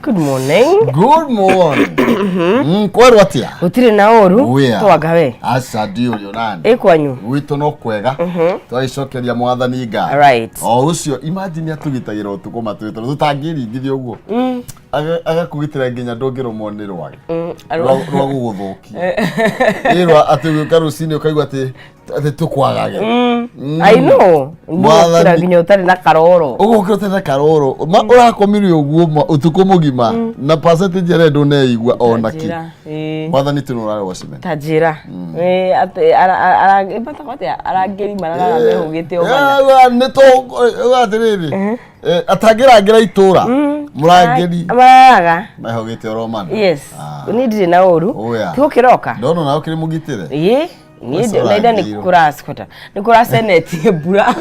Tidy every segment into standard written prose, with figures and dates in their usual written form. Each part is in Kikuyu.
Good morning. Good morning. Kwerwo atia? Gũtirĩ na ũru. Wĩa. Twanga we. Aca ndiũrio nani. Ĩ kwanyu. Gwitũ no kwega. Twagĩcokeria mwathani ngatho. Right. O ũcio imagine atũgitagĩra ũtukũ matwĩ tondũ tũtangĩringithia ũguo. Agakũgitĩra nginya ndũngĩrũmwo nĩ rwagĩ. Rwa gũgũthũkia. Ĩ rwa atĩ ũgĩũka rũcinĩ ũkaigua atĩ atĩ tũkwagage. I know. Mwathani. Ngũkĩra nginya ũtarĩ na karoro. Ũgũkĩra ũtarĩ na karoro. Ma ũrakomire ũguo ma ũtukũ mũgima na percentage ĩrĩa ndũneigua ona kĩ. Njĩra. Ĩ. Mwathani tu nĩ ũrarĩ watchman. Ta njĩra. Ĩ atĩ ara ara ĩbatagwo atĩa arangĩri mararaga mehũgĩte o mana. Nĩ tũ atĩrĩrĩ atangĩrangĩra itũra mũrangĩri Mararaga. mehũgĩte oro mana. Yes. Ah. Niĩ ndirĩ na ũru. Oh, yeah. Ti gũkĩroka. Ndona nawe ũkĩrĩ mũgitĩre. Ĩ. Niĩ Ũcio na ira nĩ ũrangĩirwo. kũracikota. Nĩ kũracenetie mbura.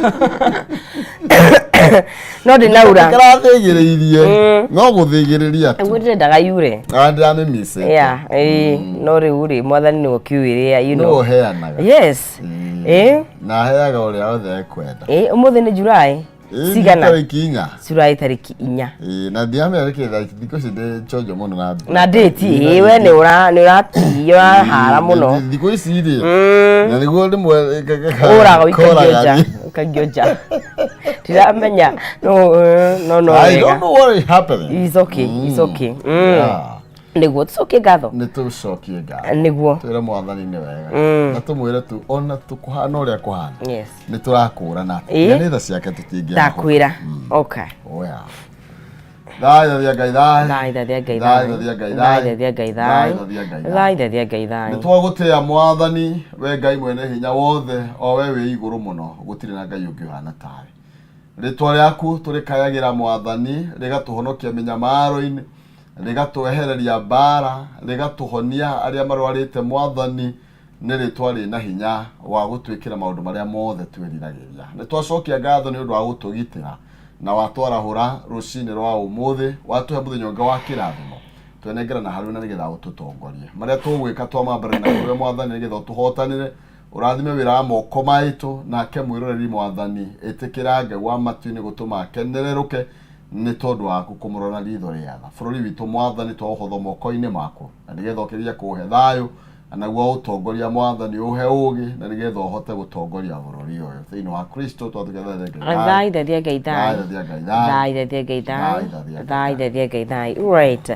No ndĩnaura. Kĩrathĩgĩrĩirie no gũthĩgĩrĩria tu. Nĩguo ndĩrendaga yure. Ah, ndĩramĩmicĩte. Yeah, ĩ no rĩu rĩ mwathani nĩwe ũkĩũĩ rĩa you Nĩwe know. ũheanaga. Yes. Ĩ Na aheaga ũrĩa wothe ekwenda. ĩ ũmũthĩ nĩ July. Ĩ, nĩ Cigana? tarĩki inya. July tarĩki inya. Ĩ, na ndiramenya nĩkĩ thikũ ici ndĩ chonjo mũno na Na date ĩ we nĩ ũra nĩ ũratiywo ũrahara mũno. Thikũ ici rĩ na nĩguo rĩmwe Ũraga ũikagio koraga nja, niĩ. ũikagio nja. Ndiramenya no no no I wega. don't know what is happening. It's okay, it's okay. Yeah. Nĩguo tũcokie ngatho. Nĩ tũcokie ngatho. Nĩguo. Twĩre mwathani nĩ wega. Na tũmwĩre tu ona tũkũhana ũrĩa kũhana. Yes. Nĩ tũrakũrana. Ĩ. Na nĩ tha ciake tũtingĩahũka. Ndakwĩra. Okay. Oya. Thayo thia Ngai thayo. Thaitha thia Ngai Thaitha thia Ngai Thaitha thia Ngai Thaitha thia Ngai Thaitha thia Ngai Nĩ twagũtĩĩa mwathani we Ngai mwene hinya wothe o we wĩ igũrũ mũno gũtirĩ na Ngai ũngĩ ũhana tawe. Rĩtwa rĩaku tũrĩkayagĩra mwathani rĩgatũhonokia mĩnyamaro-inĩ rĩgatwehereria mbara rĩgatũhonia arĩa marwarĩte mwathani nĩ rĩtwa rĩna hinya wa gũtwĩkĩra maũndũ marĩa mothe twĩriragĩria. Nĩ twacokia ngatho nĩ ũndũ wa gũtũgitĩra na watwarahũra rũcinĩ rwa ũmũthĩ watũhe mũthenya ũngĩ wa kĩrathimo twenengerana harĩ na nĩgetha ũtũtongorie marĩa tũgwĩka twamambara na kũrĩ mwathani nĩgetha ũtũhotanĩre ũrathime wĩra wa moko maitũ nake mwĩroreri mwathani ĩtĩkĩra Ngai wa matu-inĩ gũtũma akenererũke nĩ tondũ waku kũmũrora na ritho rĩa tha bũrũri witũ mwathani twaũhotho moko-inĩ maku na nĩgetha ũkĩria kũũhe thayũ na naguo ũtongoria mwathani ũhe ũgĩ na nĩgetha ũhote gũtongoria bũrũri ũyũ thĩinĩ wa Kristo twatũgetha Thaitha thia Ngai Thaitha thia Ngai thayũ. Thaitha thia Ngai Thaitha thia Ngai Thaitha thia Ngai thayũ. Right.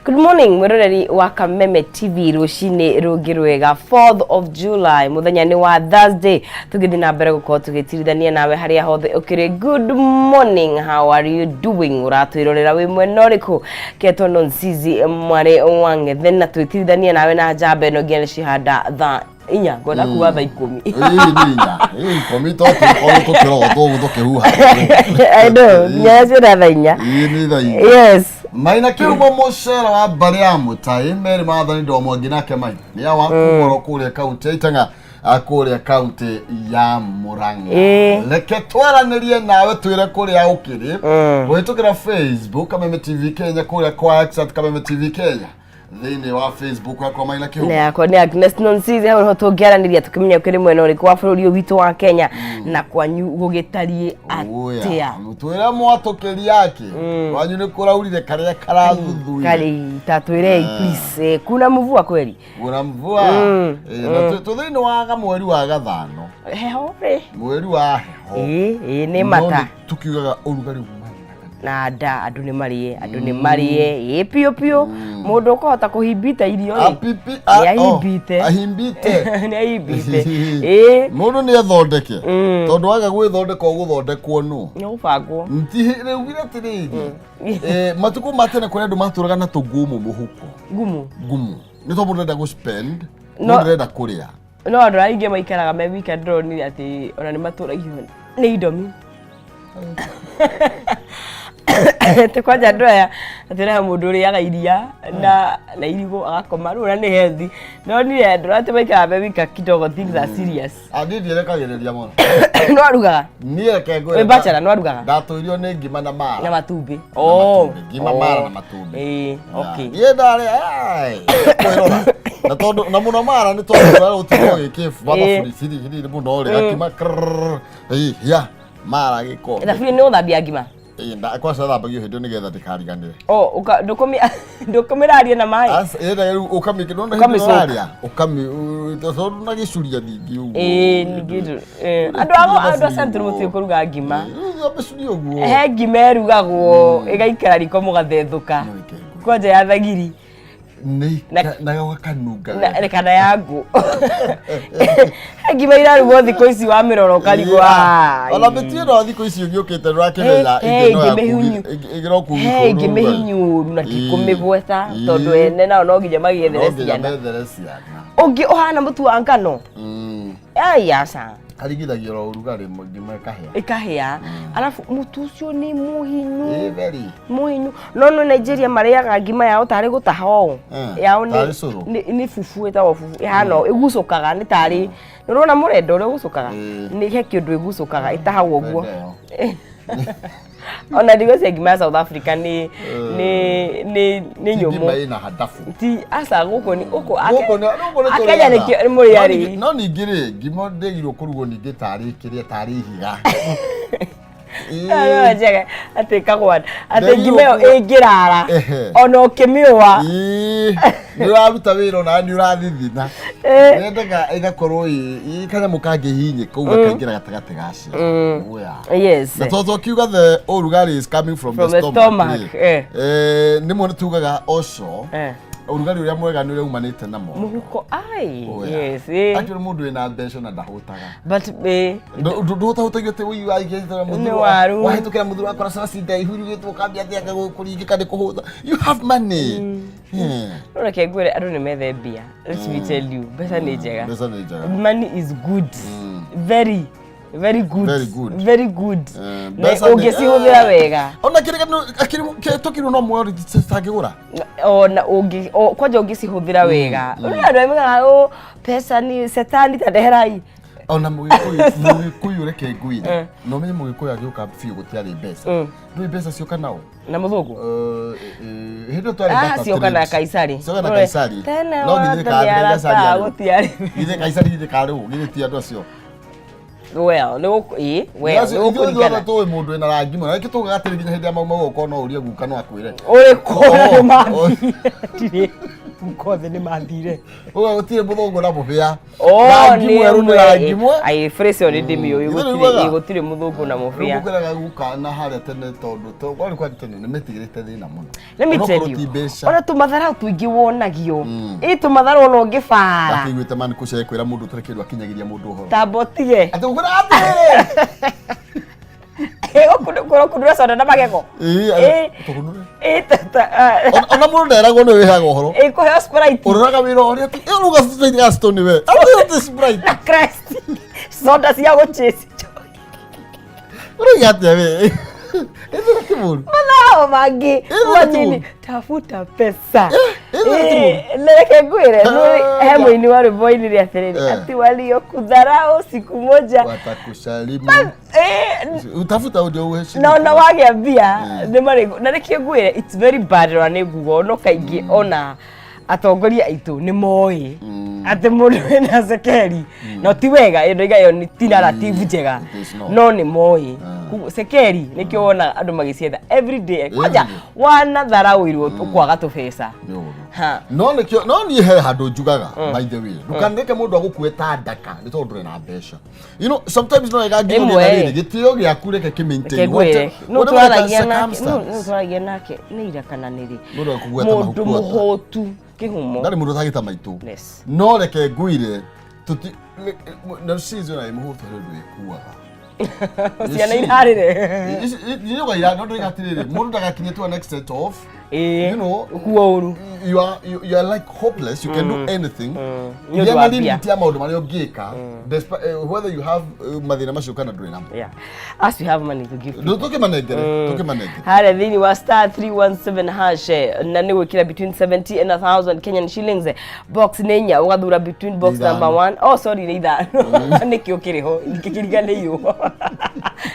Good morning mwĩroreri wa Kameme TV rũcinĩ rũngĩ rwega 4th of July mũthenya nĩ wa Thursday tũgĩthiĩ na mbere gũkorwo tũgĩtirithania nawe harĩa hothe ũkĩrĩ. Good morning, how are you doing? Ũratwĩrorera wĩ mwena ũrĩkũ? Ketwo Nonsizi mwarĩ wa Ng'ethe na twĩtirithania nawe na njamba ĩno nginya nĩ cihanda thaa inya ngwenda kuga thaa ikũmi. Ĩĩ nĩ inya ĩĩ ikũmi to tũkorwo tũkĩrogota ũguo tũkĩhuha I know, nginya ciĩna thaa inya. Ĩĩ nĩ thaa inya Yes. Maina kĩhumo mũcera wa mbarĩ ya mũtai merĩ mathani ndomwangi nake mai nĩ awa kumoro kũrĩa kaunti ya Itang'a kũrĩa kaunti ya Murang'a Ĩĩ. reke twaranĩrie nawe twĩre kũrĩa ũkĩrĩ kũhĩtũkĩra Facebook Kameme TV Kenya kũrĩa kwa X at Kameme TV Kenya thĩinĩ wa Facebook yakwa Maina Na Kĩhumo yakwa nĩ Agnes Nonsizi hau niho tũngĩaranĩria tũkĩmenya ũkĩrĩ mwena ũrĩkũ wa bũrũri ũyũ witũ wa Kenya na kwanyu gũgĩtariĩ atĩa. Twĩre mwatũkĩria akĩ wanyu nĩ kũraurire karĩa karathuthuire Kari ta twĩrei please eh, kuna mvua kweli kuna mvua Eh, na tũ thĩinĩ wa mweri wa gathano heho rĩ mweri wa heho ĩĩ ĩĩ nĩ No mata nĩ tukiugaga ũrugarĩ umanaga na nda andũ nĩ marĩe andũ nĩ marĩe ĩĩ piũ piũ mũndũ ũkũhota kũhimbita irio rĩ Apipi Nĩ ahimbite. ahimbite nĩ ahimbite ĩĩ mũndũ nĩ ethondeke tondũ waga gwĩthondeka ũgũthondekwo nũ nĩ gũbangwo rĩugire atĩrĩrĩ eh, matukũ ma tene kũrĩ andũ matũraga na tũgumu mũhuko ngumu ngumu nĩ tondũ mũndũ arenda gũ spend No. mũndũ arenda kũrĩa no andũ arĩa aingĩ maikaraga me wika ndĩronire atĩ ona nĩ matũragio nĩ indomi. Atĩ kwanja andũ aya atĩ na mũndũ ũrĩaga iria na irigũ agakoma rĩu ona nĩ healthy. Nonire andũ atĩ maikaraga me wika kidogo, things are serious. Ah, niĩ ndierekagĩrĩria mũno. No arugaga. Niĩ reke ngwĩre. Wĩ bachelor, no arugaga? Ndatũirio nĩ ngima na mara. Na matumbĩ. Na matumbĩ. Ngima, mara na matumbĩ. Ĩĩ, okay. Niĩ ndarĩ ai, kwĩrora. Na tondũ na mũno mara nĩ tondũ ũrĩa ũtigwo gĩkĩbu mathaburi biribiri mũno rĩ gakima krrrr, ĩ, ya mara gĩkombe. Thaburia nĩ ũthambia ngima? Ĩ, kwaca thambagio hĩndĩ ĩyo nĩgetha ndĩkariganĩre. Oh, ndũkũmĩraria na maĩ? Aca, ĩna rĩu ũkamĩkĩ ndona hĩndĩ Ũkamĩcoka. ũrarĩa ũkami tondũ na gĩcuria ningĩ ũguo. Ĩĩ, ningĩ andũ a Central mũtiũĩ kũruga ngima. Ũmĩcurie ũguo. He ngima ĩrugagwo ĩgaikara riko mũgathethũka. No ĩke ngũ. Kwanja ya thagiri. Nĩ Na- na gakanunga. Na kana ya ngũ. He ngima irarugwo thikũ ici wa mĩrora ũkarigwo. "Ah, Ona mĩtĩ ĩno thikũ ici ũgĩũkĩte ndũrakĩmenya He ĩngĩ no ĩngĩ ya mĩhunyu. ĩngĩ no kugi He ĩngĩ mĩhinyũru na tikũmĩgweta tondũ ene nao no nginya magĩethere No nginya ciana. methere ciana. Ũngĩ ũhana mũtu wa ngano. Ai aca. Karigithagio ro ũrugarĩ ngima ĩkahĩa. Ĩkahĩa. Alafu mũtu ũcio nĩ mũhinyu. Ĩ very. Mũhinyu. No nĩ Nigeria marĩaga ngima yao tarĩ gũtaha ũũ. Yao nĩ Tarĩ cũrũ. nĩ fufu ĩtagwo fufu. Ĩhana ũũ, ĩgucũkaga nĩ tarĩ. Nĩ ũrona mũrendo ũrĩa ũgucũkaga? Nĩ he kĩndũ ĩgucũkaga ĩtahagwo ũguo. Mũrenda ĩyo. Ona ndigwĩciria ngima ya South Africa nĩ Ti ngima nyũmũ. ĩna handabu. Ti aca gũkũ nĩ gũkũ Gũkũ gũkũ nĩ Akenya tũrĩaga. nĩkĩo mũrĩ No arĩi. No ningĩ rĩ, ngima ndĩgirwo kũrugwo ningĩ tarĩ kĩrĩa tarĩ ihiga. Ĩyo njega atĩ kagwa atĩ Ndĩgirwo ngima ĩyo ĩngĩrara ona ũkĩmĩũa. Ĩĩ, nĩ ũraruta wĩra ona nĩ ũrathithina. Yendaga ĩgakorwo ĩ kanyamũ kangĩhinyĩka ũguo gakaingĩra gatagatĩ ga cio. Oya. Yes. Na tondũ twakiuga the ũrugarĩ is coming from From the the stomach stomach, rĩ, eh. nĩmwe nĩ tugaga oco ũrugarĩ ũrĩa mwega nĩ ũrĩa umanĩte na mo Mũhuko ai. Oya. Yes. Actually mũndũ wĩna mbeca na ndahũtaga. But Ndũhũtahũtagio atĩ wũi waigĩrĩra Nĩ waru. Wahĩtũkĩra mũthuri wakora cabaci ndaihu irugĩtwo ũkambia atĩ anga kũringĩka nĩ kũhũta. You have money. Yeah. No reke ngwĩre andũ nĩ methe mbia. Let me tell you, mbeca nĩ njega. Mbeca nĩ njega. Money is good. Very very good. Very good. Very good. Eh, Na mbeca nĩ- ũngĩcihũthĩra wega. Ona kĩrĩa tũkirwo no muoyo tangĩgũra. Ona ũngĩ kwanja ũngĩcihũthĩra wega. Ũrĩa andũ moigaga "Oh, pesa ni setani ta ndeherai." Ona mũgĩkũyũ reke ngwĩre. Na ũmenye mũgĩkũyũ agĩũka biũ gũtiarĩ mbeca. Ndũĩ mbeca cioka nao. Na mũthũngũ. Hĩndĩ ĩyo twarĩ Ah, barter cioka na trade. Kaisari. Cioka na Kaisari. Tene No githĩ wathani Kaisari arata arĩ. gũtiarĩ. Githĩ Kaisari githĩ karĩ ũ? Githĩ ti andũ acio. Well, nĩ gũkũ ĩ, well, Acio- nĩ ithuĩ ithuothe gũkũringana. tũĩ mũndũ wĩna rangi mũna. Reke tugaga atĩrĩ nginya hĩndĩ ya mau mau okorwo no ũrie guka no akwĩre. Ũrĩkũ Oh, nĩ mathire. Ndirĩ. Guka othe nĩ mathire. Ũguo gũtirĩ mũthũngũ na mũbĩa. Oh, Rangi nĩ mwerũ nĩ ĩmwe. rangi mwe. Ai, phrase ĩyo nĩ ndĩmĩũĩ Ithuĩ gũtirĩ nĩugaga? ĩ, gũtirĩ mũthũngũ na Rĩu mũbĩa. ngũkwĩraga guka na harĩa tene tondũ kwarĩ kwa tene nĩ metigĩrĩte thĩna mũno. Let me Onokorwo tell ti you. mbeca. Ona tũmatharau tũingĩ wonagio. Ĩ tũmatharau ona ũngĩbara. Akĩiguĩte mani kũcee kwĩra mũndũ ũtarĩ kĩndũ akinyagĩria mũndũ ũhoro. Tamba ũtige. Atĩ gũkwĩra atĩrĩrĩ. Kũnura soda na magego. Ĩĩ, Ĩ. tũkũnũre. Ĩ tata. Ona mũndũ nderagwo nĩ wĩhaga ũhoro. Ĩ kũheo Sprite. Ũroraga wĩra ũrĩa atĩ ĩ ũruga Sprite ya Stone we. Atĩ ũti Sprite. Na Crest. Soda cia gũchase. Ũroiga atĩa we? Ĩthĩra ti mũru. Matharau mangĩ. Ĩthĩra ti Manini. mũru. Tafuta pesa. Ĩthĩra ti mũru. Na reke ngwĩre nĩ he mũini wa rwĩmbo wainire atĩrĩrĩ Eh. ati waliokudharau siku moja Watakusalimu. Utafuta ndio uheshimu. Na ona wagĩa mbia nĩ marĩ na nĩkĩo ngwĩre it's very bad ona nĩ nguga no kaingĩ ona atongoria aitũ nĩ moĩ atĩ mũndũ wĩna cekeri no ti wega ĩyo ndauga ĩyo nĩ ti narrative njega. It is not. No nĩ moĩ. Koguo cekeri nĩkĩo wona andũ magĩcietha every day kwanja wanatharauirwo kwaga tũbeca. Nĩ ũru. Ha. No nĩkĩo no niĩ he handũ njugaga, by the way, ndũkanareke mũndũ agũkue ta ndaka nĩ tondũ ndũrĩ na mbeca. Sometimes no wega nginya Rĩmwe na rĩrĩ gĩtĩo gĩaku reke kĩ maintain. Reke ngwĩre nũ Whatever the twaragia nake circumstance. nũ twaragia nake nĩ ira kana nĩ rĩ? Mũndũ akũgweta Mũndũ mahuku ata. mũhũtu kĩhumo. Ndarĩ mũndũ ũtagĩta maitũ. Yes. No reke ngwire tuti na season na mũhũtu harĩ ũndũ ĩkuaga. Ciana irarĩre. Nĩũgaira no ndũiga atĩrĩrĩ mũndũ ndagakinye to an extent of Ĩĩ. Kuo ũru. You are like hopeless, you can do anything. Nĩ ũndũ Gĩa wa na mbia. limit ya maũndũ marĩa ũngĩka, whether you have mathĩna macio kana ndũrĩ namo. Yeah. As we have money to give people. Tũkĩmanengere, tũkĩmanengere. Harĩa thĩinĩ wa *317# na nĩ gwĩkĩra between 70 and 1000 Kenyan shillings. Box nĩ inya, ũgathura between box Ithano. number 1. Oh sorry, nĩ ithano. Nĩkĩo kĩrĩ ho, ngĩkĩriganĩirwo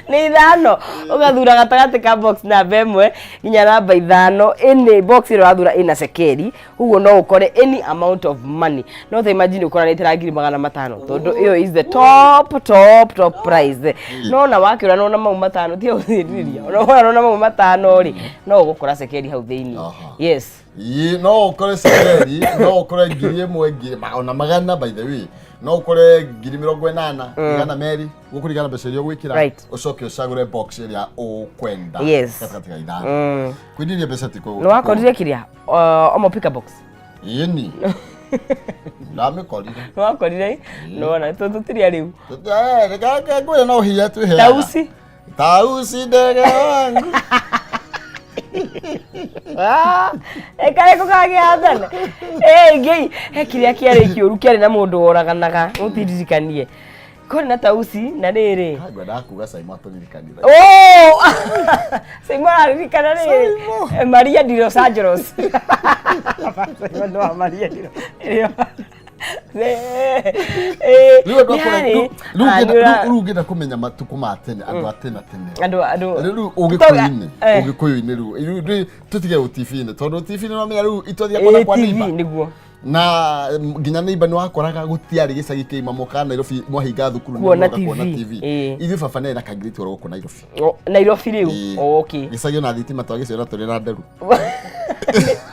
nĩ ithano. Ũgathura gatagatĩ ka box namba 1 nginya namba 5. Ĩnĩ box ĩrĩa ũrathura ĩna cekeri, ũguo no ũkore any amount of money. No ta imagine ũkoranĩte na 500,000, tondũ ĩyo is the top top top prize. No na wakĩũra nona mau matano tiga gũthĩnĩria, ona wona nona mau matano rĩ, no ũgũkora cekeri hau thĩinĩ. Yes. Ĩ, no ũkore cekeri, no ũkore 1,000, ngiri ona magana. By the way, no ũkore 80,000, 200, gũkũringana mbeca iria ũgwĩkĩra. Ũcoke ũcagũre box ĩrĩa ũkwenda gatagatĩ ka ithano. Kwĩndiria mbeca ti Nĩ wakorire kĩrĩa omo pick a box? Ĩni, ndamĩkorire. Nĩ wakorire, nĩwona tũtirĩ rĩu. Ngwĩra no hinya twĩheaga. Tausi. Tausi ndege wangu. Ĩkarĩkũ kangĩathana ngei he kĩrĩa kĩarĩ kĩũru kĩarĩ na mũndũ woraganaga, ũtindirikanie kũrĩ na tausi na rĩrĩ. Ngwendaga kuga Saimo atũririkanire. Oh! Saimo araririkana rĩrĩ. Saimo. Maria de Los Angeles. Saimo no wa Maria de Rĩu andũ Nĩ akũrũ- harĩ- rĩu Ah, rĩu ũngĩenda kũmenya matukũ ma tene, andũ a tene tene. Andũ Rĩu ũgĩkũyũ-inĩ, Eh. ũgĩkũyũ-inĩ rĩu rĩu tũtige ũtibi-inĩ, tondũ ũtibi-inĩ no menya rĩu itwathiĩ kuona kwa TV neighbor. Nĩguo. Na nginya neighbor nĩ wakoraga gũtiarĩ gĩcagi kĩgima mokaga Nairobi mwahinga thukuru nĩ Kuona mũroka kuona TV. TV. Ithuĩ baba nĩ arĩ na kangirĩti oro gũkũ Nairobi. O, Nairobi rĩu? Ĩĩ. Oh, okay. Gĩcagi ona thitima twagĩciona tũrĩ na nderu.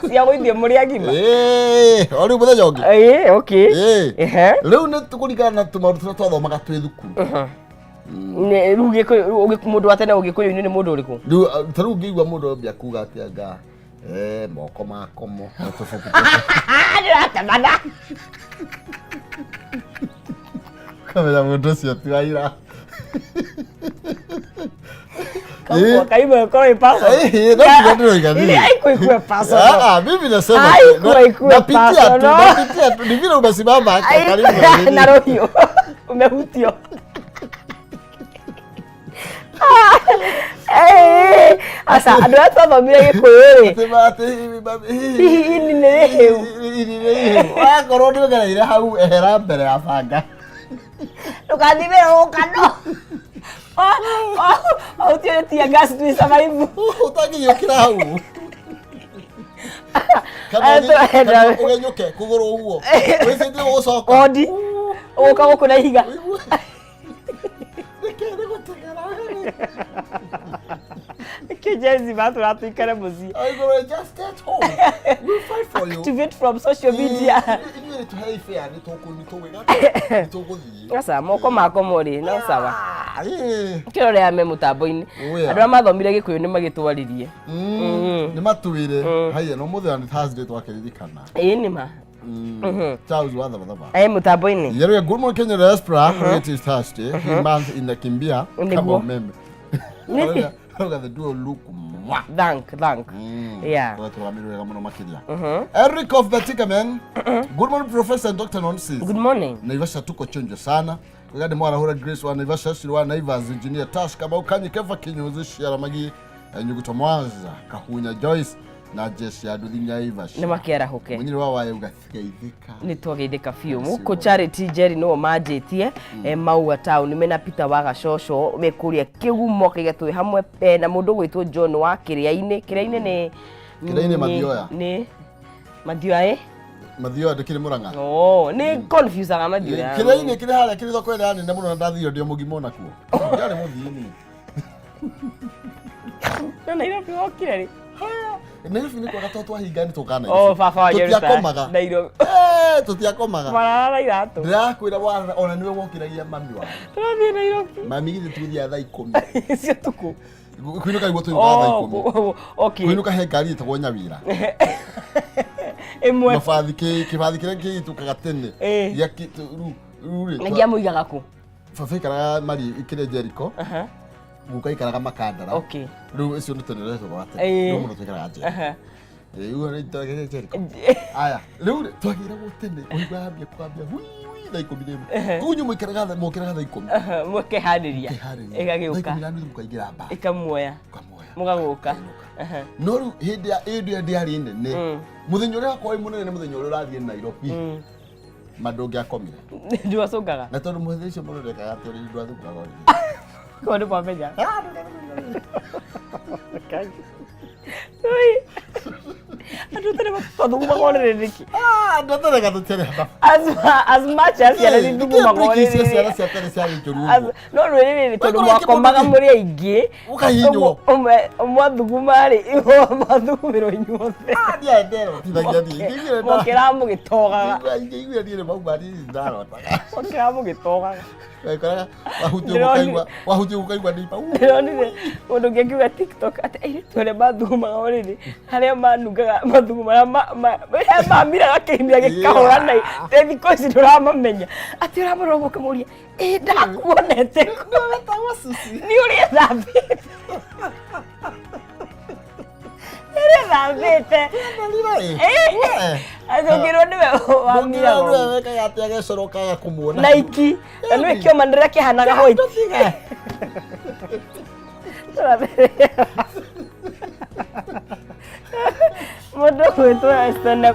Cia gũithiĩ mũrĩ agima. Ĩĩ, o rĩu mũthenya ũngĩ. Ĩĩ, okay. Ĩĩ. Rĩu nĩ tũkũringana na tũmaũndũ tũrĩa twathomaga twĩ thukuru. Rĩu mũndũ wa tene ũgĩkũyũ-inĩ nĩ mũndũ ũrĩkũ? Rĩu ta rĩu ngĩigua mũndũ ambia kuga atĩ anga moko makomo na tũbuku. Ndĩratemana. Kamenya mũndũ ũcio ti wa ira. Kaumbo kaimbo ĩkorwo ĩ personal. Eh, no kiugo ndĩroiga niĩ. Ile haikuwa ikuwe personal. Ah, ah, mimi nasema tu, Haikuwa ikuwe napitia tu, personal. napitia tu. Ni vile umesimama karibu na nini. Na rũhiũ umehutio. Aca andũ arĩa twathomire gĩkũyũ rĩ. Sema atĩ Hihi ini nĩ rĩhĩu. Ini nĩ rĩhĩu. Wakorwo nĩ ũgereire hau, ehera mbere ya banga. Ndũkathimĩre rũkano ahutio nĩ tear gas twĩ survive. Ũtangĩgĩũkĩra hau. Kana kana ũgenyũke kũgũrũ ũguo. Wĩcirie gũcoka. Wondi ũgũka gũkũ na ihiga. Nĩkĩ nĩ gũteng'era? Nĩkĩ Gen Z matũra tũikare mũciĩ? Aigũrũ, just stay at home. We'll fight for you. Activate from social media. Ithuĩ nĩ tũhei fair, nĩ tũgwĩka atĩa? Nĩ tũgũthiĩ. Aca moko mako morĩ no sawa. Ah, ĩĩ. Kĩrore me mũtambo-inĩ. Oya. Andũ arĩa mathomire gĩkũyũ nĩ magĩtwaririe. Nĩ matwĩre haiya no mũthenya nĩ Thursday twakĩririkana. Ĩĩ, nĩ ma. Charles wa thabathaba. Ĩ mũtambo-inĩ. Yeruya, good morning Kenya diaspora. It is Thursday. Hii month inakimbia Nĩguo. kama umeme. Nĩkĩ? Arauga the duo look mwa. Thank yeah. Tũramirwo wega mũno makĩria. Eric of Batikamen. Good morning, Professor and Dr. Nonsense. Good morning. Naivasha tuko chonjo sana. Wegade mwarahura Grace wa Naivasha, Shiri wa Naivas, Engineer Tash Kamau Kanyi Kefa Kinyozi Shiaramagi, Nyuguto Mwanza Kahunya Joyce na Jesse ya Nduthi Naivasha. Nĩ makĩarahũke. Mũnyiri wa wayo ugageithĩka. Nĩ twageithĩka biũ. Mũkũ Charity Jerry nĩo manjĩtie Maua town mena Peter wa Gacoco me kũrĩa Kĩgumo kĩiga twĩ hamwe, na mũndũ ũgwĩtwo John wa Kĩrĩa-inĩ. Kĩrĩa-inĩ nĩ Kĩrĩa-inĩ Mathioya. Nĩ Mathioya ĩ? Mathioya ndĩkĩrĩ Mũrang'a. Oh, nĩ confusaga Mathioya. Kĩrĩa-inĩ kĩrĩ harĩa kĩrĩ thoko ĩrĩa nene mũno, na ndathire ndĩ o mũgima onakuo. Ndiarĩ mũthii-inĩ. Na Nairobi wokire rĩ? Nairobi nĩ kwega tondũ twahinga nĩ tũkaga Oh, Nairobi. baba wa Jerusalem. Tũtiakomaga. Nairobi. Tũtiakomaga. Marara na iratũ. Ndĩrakwĩra ona nĩwe wokĩragia mami wanyu. Tũrathiĩ Nairobi. Mami, githĩ tũgũthiaga thaa 10? Cio tukũ. Kũinũka nĩguo tũinũkaga thaa 10. Oh, okay. Kũinũka he ngari ĩtagwo Nyawira. Ĩmwe. Mabathi kĩbathi kĩrĩa kĩhĩtũkaga tene. Gĩa rĩu rĩ, Na ngiamũigaga kũ? Baba aikaraga mari kĩrĩa Jericho. Guka aikaraga Makandara. Rĩu icio nĩ tene rĩtũkaga tene. Rĩu mũno tũikaraga Jericho. Rĩu rĩ twagĩrĩire Jericho. Aya, rĩu rĩ twagĩragwo tene ũigua yambia kwambia hui hui 11:30. Kũu inyuĩ mũikaraga mokĩraga 10:00. Mũkeharĩria. Mũkeharĩria. Ĩgagĩũka. 10:30 mũkaingĩra mbathi. Ĩkamuoya. Mũkamuoya. Mũgagũka. No rĩu hĩndĩ ya hĩndĩ ĩyo ndĩarĩ nene. Mũthenya ũrĩa wakorwo wĩ mũnene nĩ mũthenya ũrĩa ũrathiĩ Nairobi. Ma ndũngĩakomire. Ndwacũngaga. Na tondũ mũthenya ũcio mũndũ ndekaga atĩ ũrĩrĩ ndwathũkaga ũrĩrĩ. Koguo nĩ mwamenya. Ui. Andũ tene mathugumaga ũrĩrĩ nĩkĩ? Ah, ndatherega tũtere hapa. As much as ciana nĩthugumaga Icio ciana ũrĩrĩ. cia tene ciarĩ njũru As- ũguo. no rwĩrĩ tondũ Wekora mwakomaga kĩmũndũ mũrĩ aingĩ. Ũkahihinywo. Ũmwe mwathuguma rĩ, mwathugumĩrwo inyuothe. Ah, ndiendero. Tithagia niĩ. Ingĩiguire nda- Mwokĩraga mũgĩtogaga. Ingĩiguire niĩ nĩ mauma niĩ ndarotaga. Mwokĩraga mũgĩtogaga. Waikoraga wahutio Ndĩronire- ũkaigua wahutio ũkaigua nĩ ipa. Ndĩronire mũndũ ũngĩ akiuga TikTok atĩ airĩtu arĩa mathugumaga ũrĩrĩ harĩa manungaga mathugumo marĩa marĩa mamiraga kĩmira gĩkahũra na te thikũ ici ndũramamenya atĩ ũramũrora ũguo ũkamũria ĩ ndakuonete kũ?" Wetagwo Susi. nĩ ũrĩa thambĩte ũrĩa thambĩte Ndarira ĩ. Eh. Atũngĩrwo nĩwe wamiraga Ndũngĩra ũguo. wekaga atĩ agecoro kaga kũmuona. Nike na nĩwe kĩoma nĩrĩa kĩhanaga white Mũndũ gwĩtwo Esther na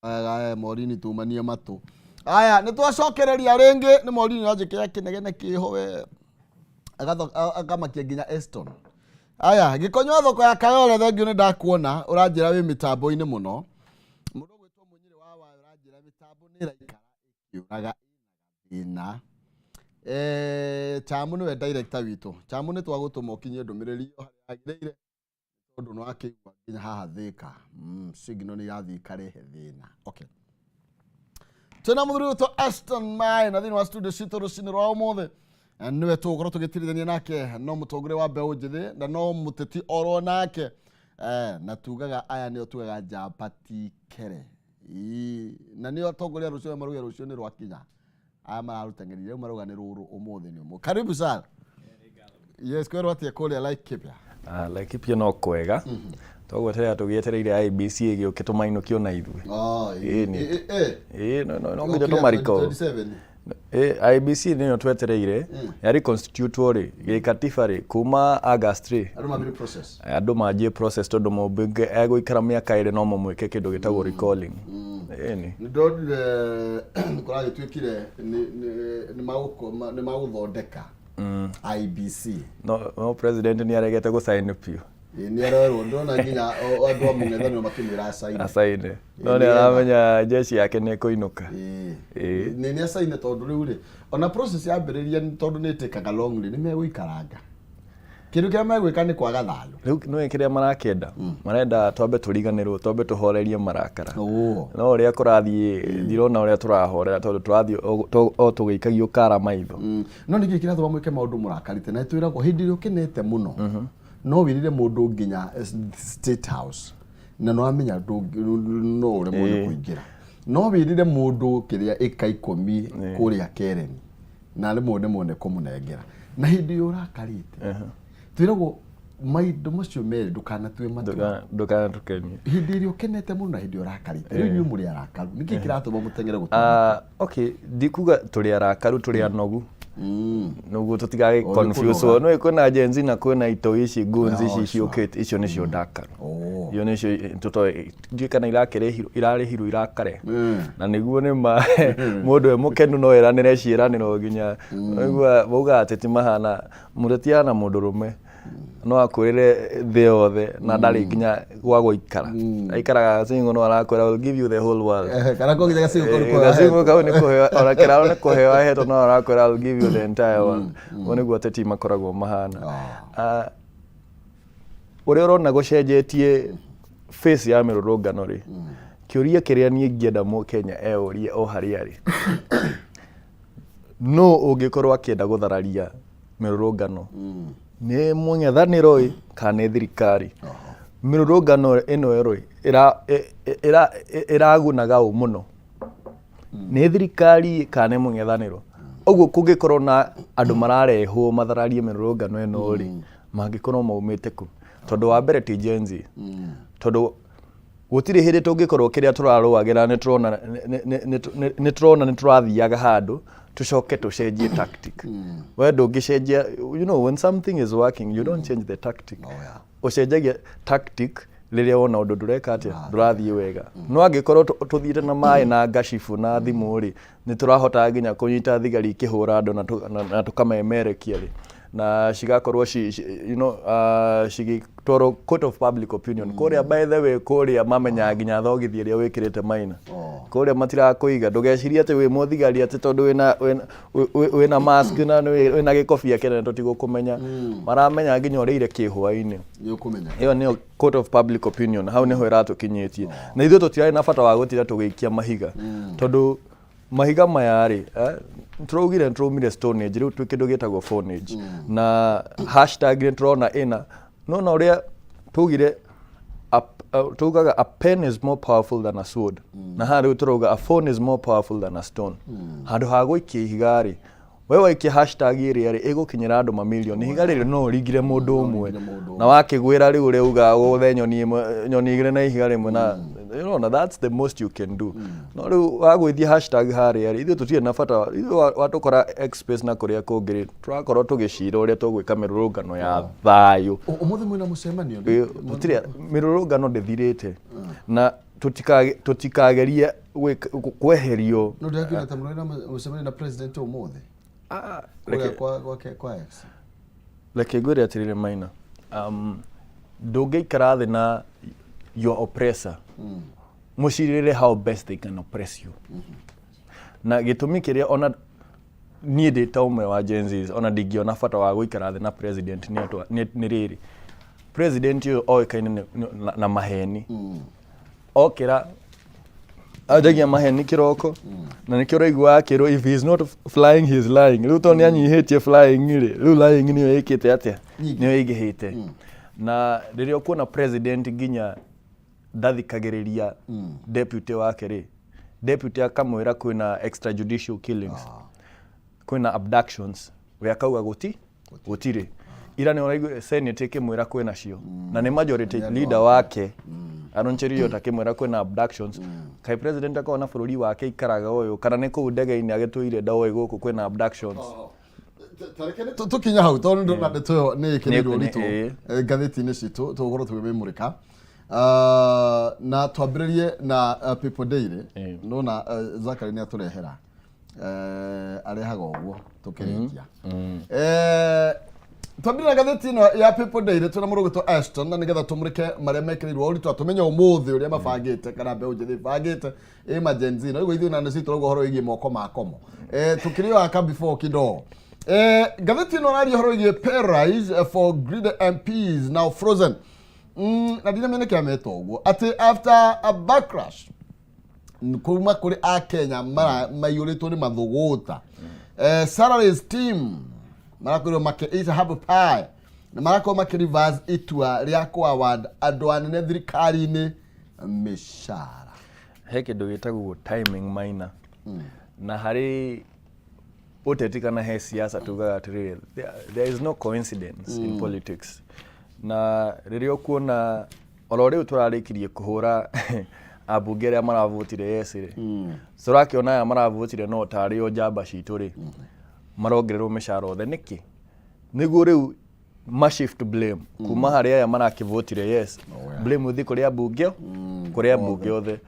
Aya Morini tumanie matũ. Aya nĩ twacokereria rĩngĩ nĩ Morini anjĩkĩra kĩnegene kĩho we. Akamakia nginya Eston. Aya gĩkonyo thoko ya Kayole thengiũ nĩ ndakuona ũranjĩra wĩ mĩtambo-inĩ mũno. Mũndũ ũgwĩtwo Mũnyĩrĩ wa Wayo ũranjĩra mĩtambo nĩ ĩraikara ĩkĩũraga ĩna. Chamu nĩwe director witũ. Chamu nĩ twagũtũma ũkinyie ndũmĩrĩri ĩyo harĩa yagĩrĩire tondũ nĩ wakĩigua nginya haha Thĩka. Signal nĩ irathiĩ ikarehe thĩna. Okay. Twĩna mũthuri witũ Aston Maĩ na thĩinĩ wa studio citũ rũcinĩ rwa ũmũthĩ nĩwe tũgũkorwo tũgĩtirithania nake no mũtongoria wa mbeũ njĩthĩ na no mũteti oro nake na tugaga aya nĩo tugaga njamba ti kere. Ii, na nĩo atongoria rũciũ marauga rũciũ nĩ rwakinya. Aya mararũteng'erire rĩu marauga nĩ rũrũ ũmũthĩ nĩ ũmũthĩ. Karibu sana. Yes, kwĩrwo atĩa kũrĩa Laikipia? Laikipia no kwega. Twagweterera tũgĩetereire IEBC ĩgĩũke tũmainũkio na ithuĩ. Oh, Ĩĩ nĩ. ĩ Ĩĩ no nginya tũmariko. 27. IEBC nĩyo twetereire ya reconstitutwo rĩ gĩkatiba rĩ kuma August rĩ Andũ mambire process. Andũ manjie process tondũ mũmbunge egũikara mĩaka ĩrĩ no mamwĩke kĩndũ gĩtagwo recalling. Ĩni. Nĩ ndonire kũragĩtuĩkire nĩ magũthondeka IEBC. No president nĩ aregete gũcaini biũ. Ĩ, nĩ arerwo, ndĩrona nginya andũ a mũng'ethanĩro makĩmwĩra acaine. Acaine, no nĩ Nĩgetha. aramenya jeshi yake nĩ ĩkũinũka. Ĩĩ. Nĩ acaine tondũ rĩu rĩ, ona process yambĩrĩria, tondũ nĩ ĩtĩkaga long rĩ, nĩ megũikaranga. Kĩndũ kĩrĩa megwĩka nĩ kwaga thayũ. Rĩu nĩwe kĩrĩa marakĩenda, marenda twambe tũriganĩrwo, twambe tũhorerie marakara. No ũrĩa kũrathiĩ, ndirona ũrĩa tũrahorera, tondũ tũrathiĩ o tũgĩikagio kara maitho. No nĩkĩ kĩratũma mwĩke maũndũ mũrakarĩte? Na twĩragwo hĩndĩ ĩrĩa ũkenete mũno no wĩrire mũndũ nginya State House na no amenya no ũremwo nĩ kũingĩra. No wĩrire mũndũ kĩrĩa ĩka 10 kũrĩa Kereni na rĩmwe nĩ nĩ kũmũnengera, na hĩndĩ ĩyo ũrakarĩte, twĩragwo maũndũ macio merĩ ndũkanatue matua. Ndũkanatũkenie. Hĩndĩ ĩrĩa ũkenete mũno na hĩndĩ ĩrĩa ũrakarĩte. Rĩu inyuĩ mũrĩ arakaru, nĩkĩ kĩratũma mũteng'ere gũtua? Ah, okay, ndikuga tũrĩ arakaru, tũrĩ anogu, nĩguo tũtigage O, nĩ confuse. kũnoga. Nĩ kwĩna Gen Z na kwĩna itoi ici, goons ici ciũkĩte, icio nĩcio ndakaru. Icio nĩcio tũtoĩ, ndiũĩ kana irakĩrĩhirwo, irarĩhirwo irakare. Na nĩguo nĩ ma mũndũ e mũkenu no eranĩre ciĩranĩro nginya ũigua maugaga atĩ ti mahana mũteti ahana mũndũrũme, no akwĩrĩre thĩ yothe na ndarĩ nginya gwa gũikara, aikaraga single, no arakwĩra, "I will give you the whole world." Kana ko nginya gacigũ kau nĩ kũheo Gacigũ ahetwo. Kau nĩ kũheo, ona kĩraro nĩ kũheo ahetwo, no arakwĩra, "I will give you the entire world." Ũguo nĩguo ateti makoragwo mahana. Ah, ũrĩa ũrona gũcenjetie face ya mĩrũrũngano rĩ, kĩũria kĩrĩa niĩ ingĩenda mũkenya eũrie o harĩa arĩ, nũ ũngĩkorwo akĩenda gũthararia mĩrũrũngano? Nĩ mũng'ethanĩro ĩ kana nĩ thirikari? Mĩrũrũngano ĩno rĩ, ĩragunaga ũ mũno? Nĩ thirikari kana nĩ mũng'ethanĩro? Ũguo kũngĩkorwo na andũ mararehwo mathararie mĩrũrũngano ĩno rĩ, mangĩkorwo maumĩte kũ? Tondũ wa mbere ti Gen Z, tondũ gũtirĩ hĩndĩ tũngĩkorwo kĩrĩa tũrarũagĩra nĩ tũrona nĩ tũrona nĩ tũrathiaga handũ, tũcoke tũcenjie tactic. We ndũngĩcenjia. When something is working, you don't change the tactic. Ũcenjagia tactic rĩrĩa wona ũndũ ndũreka atĩa, ndũrathiĩ wega. No angĩkorwo tũthiĩte na maĩ na ngacibu na thimũ rĩ, nĩ tũrahota nginya kũnyita thigari ikĩhũra andũ na tũkamemerekia rĩ, na cigakorwo ci, ci, you know, cigĩtwarwo court of public opinion kũrĩa. By the way, kũrĩa mamenyaga nginya thogithi ĩrĩa wĩkĩrĩte maina. Kũrĩa matirakũiga. Ndũgecirie atĩ wĩ mũthigari atĩ tondũ wĩna mask na wĩna gĩkobia kĩnene tũtigũkũmenya. Maramenya nginya ũrĩire kĩhwainĩ. Nĩ ũkũmenya. Ĩyo nĩyo court of public opinion. Hau nĩho ĩratũkinyĩtie, na ithuĩ tũtirarĩ na bata wa gũtinda tũgĩikia mahiga, tondũ mahiga maya rĩ, tũraugire nĩ tũraumire stone age, rĩu twĩ kĩndũ gĩtagwo phone age na hashtag. Nĩ tũrona ĩna nona ũrĩa tugire tugaga a pen is more powerful than a sword, na haha rĩu tũrauga a phone is more powerful than a stone. Handũ ha gũikia ihiga rĩ, we waikia hashtag ĩrĩa rĩ, ĩgũkinyĩra andũ mamilioni. Ihiga rĩrĩ no ũringire mũndũ ũmwe. Ũringire mũndũ. Na wakĩgwĩra rĩu ũrĩa ugaga gũthe nyoni ĩmwe, nyoni igĩrĩ na ihiga rĩmwe, na that's the most you can do. No rĩu wagũithia hashtag harĩa rĩ, ithuĩ tũtirĩ na bata. Ithuĩ watũkora X space na kũrĩa kũngĩ rĩ, tũrakorwo tũgĩcira ũrĩa tũgwĩka mĩrũrũngano ya thayũ. Ũmũthĩ mwĩna mũcemanio? Tũtirĩ, mĩrũrũngano ndĩthirĩte na tũtikagerie kweherio. No ndĩrakiona ta mũrĩ na mũcemanio na president ũmũthĩ Ah, kũrĩa kwa X. Reke ngwĩre atĩrĩrĩ Maina, ndũngĩikara thĩ na your oppressor mũcirĩre how best they can oppress you. Na gĩtũmi kĩrĩa ona niĩ ndĩ ta ũmwe wa Gen Zs ona ndingĩona bata wa gũikara thĩ na president nĩ rĩrĩ, president ũyũ oĩkaine na maheni. Okĩra anjagia maheni kĩroko, na nĩkĩo ũraigua akĩrwo, "If he is not flying, he is lying." Rĩu tondũ nĩ anyihĩtie flying rĩ, rĩu lying nĩyo ĩkĩte atĩa? Nĩyo ĩingĩhĩte. Na rĩrĩa ũkuona president nginya ndathikagĩrĩria deputy wake rĩ, deputy akamwĩra kwĩna extrajudicial killings, kwĩna abductions, we akauga gũtirĩ. Ira nĩ ũraigua senate ĩkĩmwĩra kwĩna cio, na nĩ majority leader wake Aaron Cheruiyot akĩmwĩra kwĩna abductions. Kaĩ president akorwo na bũrũri wake ikaraga ũyũ, kana nĩ kũu ndege-inĩ agĩtũire ndoĩ gũkũ kwĩna abductions? Tareke tũkinye hau, tondũ ndona ndeto ĩyo nĩ ĩkĩrĩirwo Nĩ- ũritũ ngathĩti-inĩ citũ, tũgũkorwo tũkĩmĩmũrĩka. Na twambĩrĩrie na People Daily. Nona Zachary nĩ atũrehera. Arehaga ũguo tũkĩrĩkia. Twambĩrĩria na ngathĩti ĩno ya People Daily twĩna mũndũ ũgwĩtwo Ashton, na nĩgetha tũmũrĩke marĩa mekĩrĩirwo ũritũ, atũmenye ũmũthĩ ũrĩa mabangĩte kana mbeũ njĩthĩ ibangĩte ĩ ma Gen Z. Na rĩu ithuĩ na nĩcio tũrauga ũhoro wĩgiĩ moko ma komo. Tũkĩrĩ o aka before kidogo. Ngathĩti ĩno ĩraria ũhoro wĩgiĩ pay rise for greedy MPs now frozen. Na ndinamenya nĩkĩ ametwo ũguo, atĩ after a backlash kuma kũrĩ akenya maiyũrĩtwo nĩ mathũgũta, salaries team marakorirwo makĩ eat humble pie na marakorwo makĩ reverse itua rĩa kũ award andũ anene thirikari-inĩ mĩcara. He kĩndũ gĩtagwo timing minor na harĩ ũteti kana he siasa tugaga atĩrĩrĩ, there is no coincidence in politics. Na rĩrĩa ũkuona oro rĩu tũrarĩkirie kũhũra ambunge arĩa maravotire yes rĩ, tũrakĩona aya maravotire no tarĩ o njamba citũ rĩ, marongererwo mĩcara othe nĩkĩ? Nĩguo rĩu ma shift blame kuma harĩ aya marakĩvotire yes, blame ũthiĩ kũrĩ ambunge othe.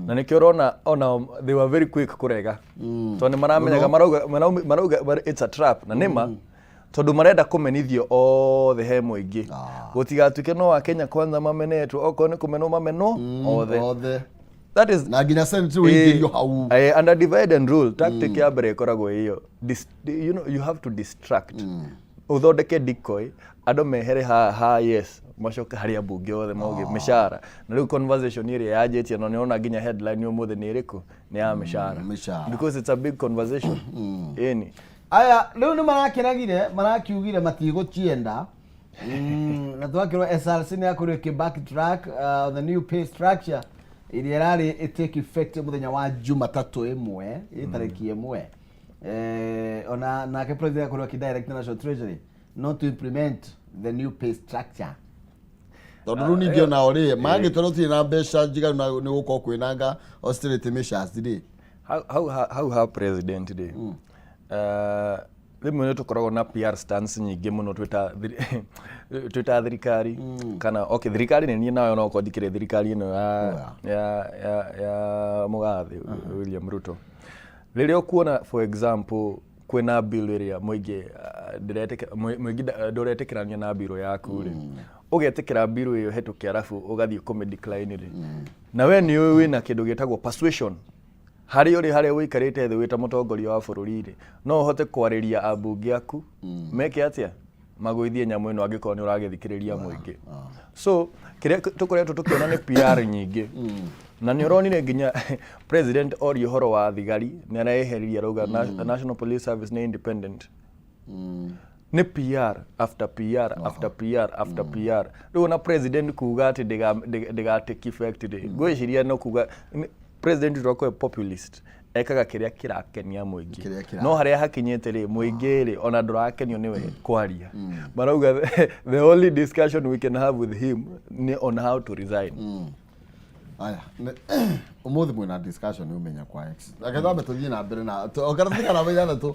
Na nĩkĩo ũrona ona they were very quick kũrega, tondũ nĩ maramenyaga marauga it's a trap. Na nĩma, tondũ marenda kũmenithio othe he mũingĩ, gũtigatuĩke no akenya kwanza mamenetwo. Okorwo nĩ kũmenwo, mamenwo othe. Othe. That is Na nginya Senate ũingĩrio hau. Under divide and rule tactic ya mbere ĩkoragwo ĩyo. You have to distract, ũthondeke decoy, andũ mehere ha yes, macoke harĩ ambunge othe mauge mĩcara. Na rĩu conversation ĩrĩa yanjĩtie, no nĩona nginya headline ũmũthĩ nĩ ĩrĩkũ? Nĩ ya mĩcara. Mĩcara. Because it's a big conversation, ĩni. Aya rĩu nĩ marakĩragire, marakiugire matigũcienda. Na twakĩrwo SRC nĩ yakorirwo ĩkĩ backtrack the new pay structure ĩrĩa ĩrarĩ ĩ take effect mũthenya wa Jumatatũ ĩmwe ĩ tarĩki 1. Ona nake president akorirwo akĩ direct National Treasury not to implement the new pay structure. Tondũ rĩu ningĩ onao rĩ mangĩtwarwo tirĩ na mbeca njiganu na nĩ gũkorwo kwĩnanga austerity measures rĩ. Hau ha president rĩ, rĩmwe nĩ tũkoragwo na PR stance nyingĩ mũno twĩ ta thirikari kana okay, thirikari nĩ niĩ nayo, no okorwo ndikĩrĩ thirikari ĩno ya mũgathĩ William Ruto. Rĩrĩa ũkuona, for example, kwĩna bill ĩrĩa mũingĩ ndĩretĩkĩra, mũingĩ ndũretĩkĩrania na bill yaku rĩ, ũgetĩkĩra bill ĩyo ĩhetũke, arabu ũgathiĩ kũmĩ decline rĩ, na we nĩ ũĩ wĩna kĩndũ gĩtagwo persuasion harĩa ũrĩ, harĩa ũikarĩte thĩ wĩ ta mũtongoria wa bũrũri rĩ, no ũhote kwarĩria ambunge aku meke atĩa, magũithie nyamũ ĩno angĩkorwo nĩ ũragĩthikĩrĩria mũingĩ. So kĩrĩa tũkoretwo tũkĩona nĩ PR nyingĩ, na nĩ ũronire nginya president oria ũhoro wa thigari nĩ areheririe, arauga National Police Service nĩ independent. Nĩ PR after PR after PR after PR. Rĩu ona president kuga atĩ ndĩga take effect rĩ, ngwĩciria no kuga president witũ akorwo populist, ekaga kĩrĩa kĩrakenia mũingĩ. Kĩrĩa No harĩa hakinyĩte rĩ, mũingĩ rĩ, ona ndũrakenio nĩwe kwaria. Marauga the only discussion we can have with him nĩ on how to resign. Aya, ũmũthĩ mwĩna discussion ũmenya kwa X. Reke twambe tũthiĩ na mbere na karatathi ka namba 6.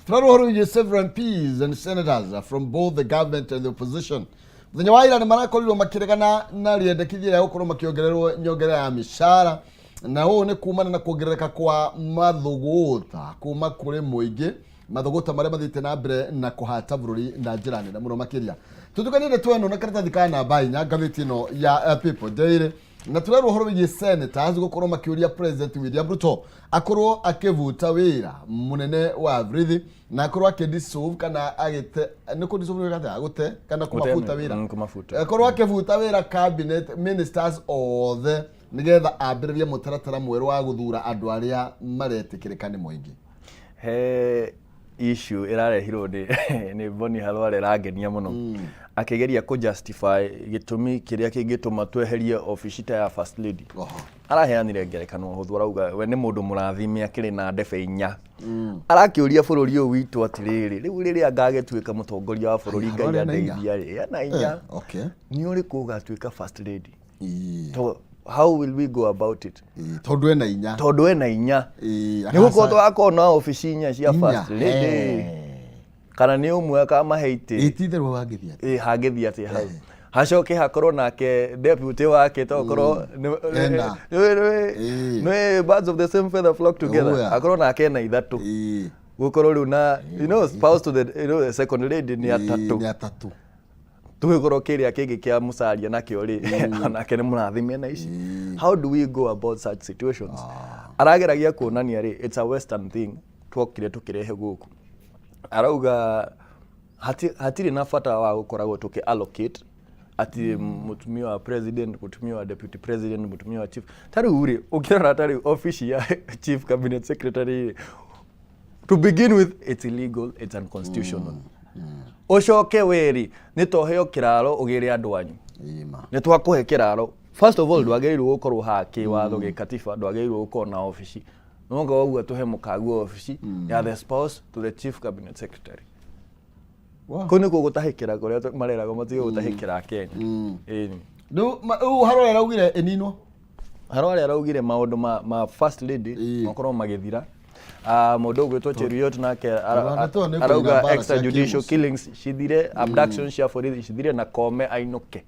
Tũrarwo ũhoro wĩgiĩ several MPs and senators from both the government and the opposition mũthenya wa ira nĩ marakorirwo makĩregana na rĩendekithia rĩa gũkorwo makĩongererwo nyongerera ya mĩcara, na ũũ nĩ kumana na kuongerereka kwa mathũgũta kuma kũrĩ mũingĩ, mathũgũta marĩa mathiĩte na mbere na kũhata bũrũri na njĩra nene mũno makĩria. Tũtukanie ndeto ĩno na karatathi ka namba 4 ngathĩti ĩno ya People Daily, na tũrerwo ũhoro wĩgiĩ senators gũkorwo makĩũria President William Ruto akorwo akĩbuta wĩra mũnene wa Vrithi na akorwo akĩdissolve kana agĩte, nĩ kũ dissolve nĩ atĩa, gũte kana kũmabuta wĩra. Kũmabuta. Akorwo akĩbuta wĩra cabinet ministers othe nĩgetha ambĩrĩrie mũtaratara mwerũ wa gũthura andũ arĩa maretĩkĩrĩka nĩ mũingĩ. He issue ĩrarehirwo nĩ Boni Khalwale ĩrangenia mũno, akĩgeria kũ justify gĩtũmi kĩrĩa kĩngĩtũma tweherie obici ta ya first lady. Araheanire ngerekano hũthũ, arauga we nĩ mũndũ mũrathime, akĩrĩ na ndebe 4. Arakĩũria bũrũri ũyũ witũ atĩrĩrĩ, rĩu rĩrĩa ngagĩtuĩka mũtongoria wa bũrũri, Ngai Khalwale ena 4? andeithia rĩ, ena 4. Nĩ ũrĩkũ ũgatuĩka first lady? To how will we go about it? Tondũ ena 4. Tondũ ena 4. Nĩ gũkorwo tũgakorwo na obici 4 cia 4. first lady, kana nĩ ũmwe akamahe itĩ? Ĩ, ti itherũ, wangĩthiĩ atĩa? Ĩ, hangĩthiĩ atĩa hau? Hacoke hakorwo nake deputy wake tokorwo Ena. Ĩĩ. nĩ birds of the same feather flock together. Oh, yeah. Akorwo nake ena ithatũ. Gũkorwo rĩu na spouse to the the second lady nĩ atatũ. Nĩ atatũ. Tũgĩkorwo kĩrĩa kĩngĩ kĩa mũcaria nakĩo rĩ, onake nĩ mũrathime na ici. How do we go about such situations? Arageragia kuonania rĩ, it's a western thing twokire tũkĩrehe gũkũ. Arauga hatirĩ na bata wa gũkoragwo tũkĩ allocate atĩ mũtumia wa president, mũtumia wa deputy president, mũtumia wa chief. Ta rĩu rĩ, ũkĩrora ta rĩu obici ya chief cabinet secretary rĩ, to begin with it's illegal, it's unconstitutional. Ũcoke weri nĩ toheo kĩraro ũgĩre andũ anyu. Ĩma. Nĩ twakũhe kĩraro. First of all, ndwagĩrĩirwo gũkorwo haha kĩwatho gĩkatiba, ndwagĩrĩirwo gũkorwo na obici. No ũguo tũhe mũkaguo obici ya the spouse to the chief cabinet secretary. Kũu nĩkuo gũtahĩkĩra kũrĩa mareragwo matige gũtahĩkĩra Kenya. Ĩni. Rĩu rĩu Harũa araugire ĩninwo. Harũa arĩa araugire maũndũ ma first lady makorwo magĩthira. Ah, mũndũ ũgwĩtwo Cheruiyot nake Rwanda to nĩ kũina arauga mbara extrajudicial cia killings cithire, abduction cia borithi cithire, na Kome ainũke.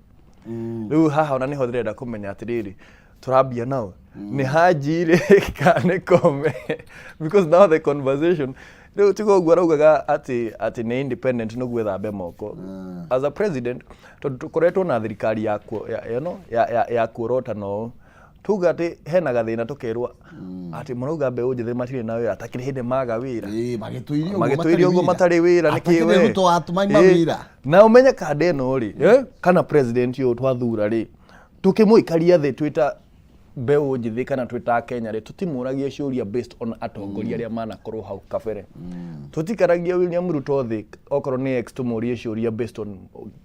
Rĩu haha ona nĩho ndĩrenda kũmenya atĩrĩrĩ, tũrambia nao nĩ Haji rĩ kana nĩ Kome? Because now the conversation rĩu tiga ũguo araugaga atĩ nĩ independent nĩguo ethambe moko as a president, tondũ tũkoretwo na thirikari ya ya, you know, ya kuorota no tuga atĩ hena gathĩna, tũkerwo atĩ marauga mbeũ njĩthĩ matirĩ na wĩra, takĩrĩ hĩndĩ maga wĩra. Ĩĩ, magĩtũirie ũguo. Magĩtũirie ũguo matarĩ wĩra nĩ Atakĩrĩ kĩ we? Ruto watũmaima wĩra. Na ũmenye kanda ĩno rĩ, kana president ũyũ twathura rĩ, tũkĩmũikaria thĩ twĩta mbeũ njĩthĩ kana twĩta Kenya rĩ, tũtimũragia ciũria based on atongoria arĩa manakorwo hau kabere. Tũtikaragia William Ruto thĩ, okorwo nĩ ex, tũmũrie ciũria based on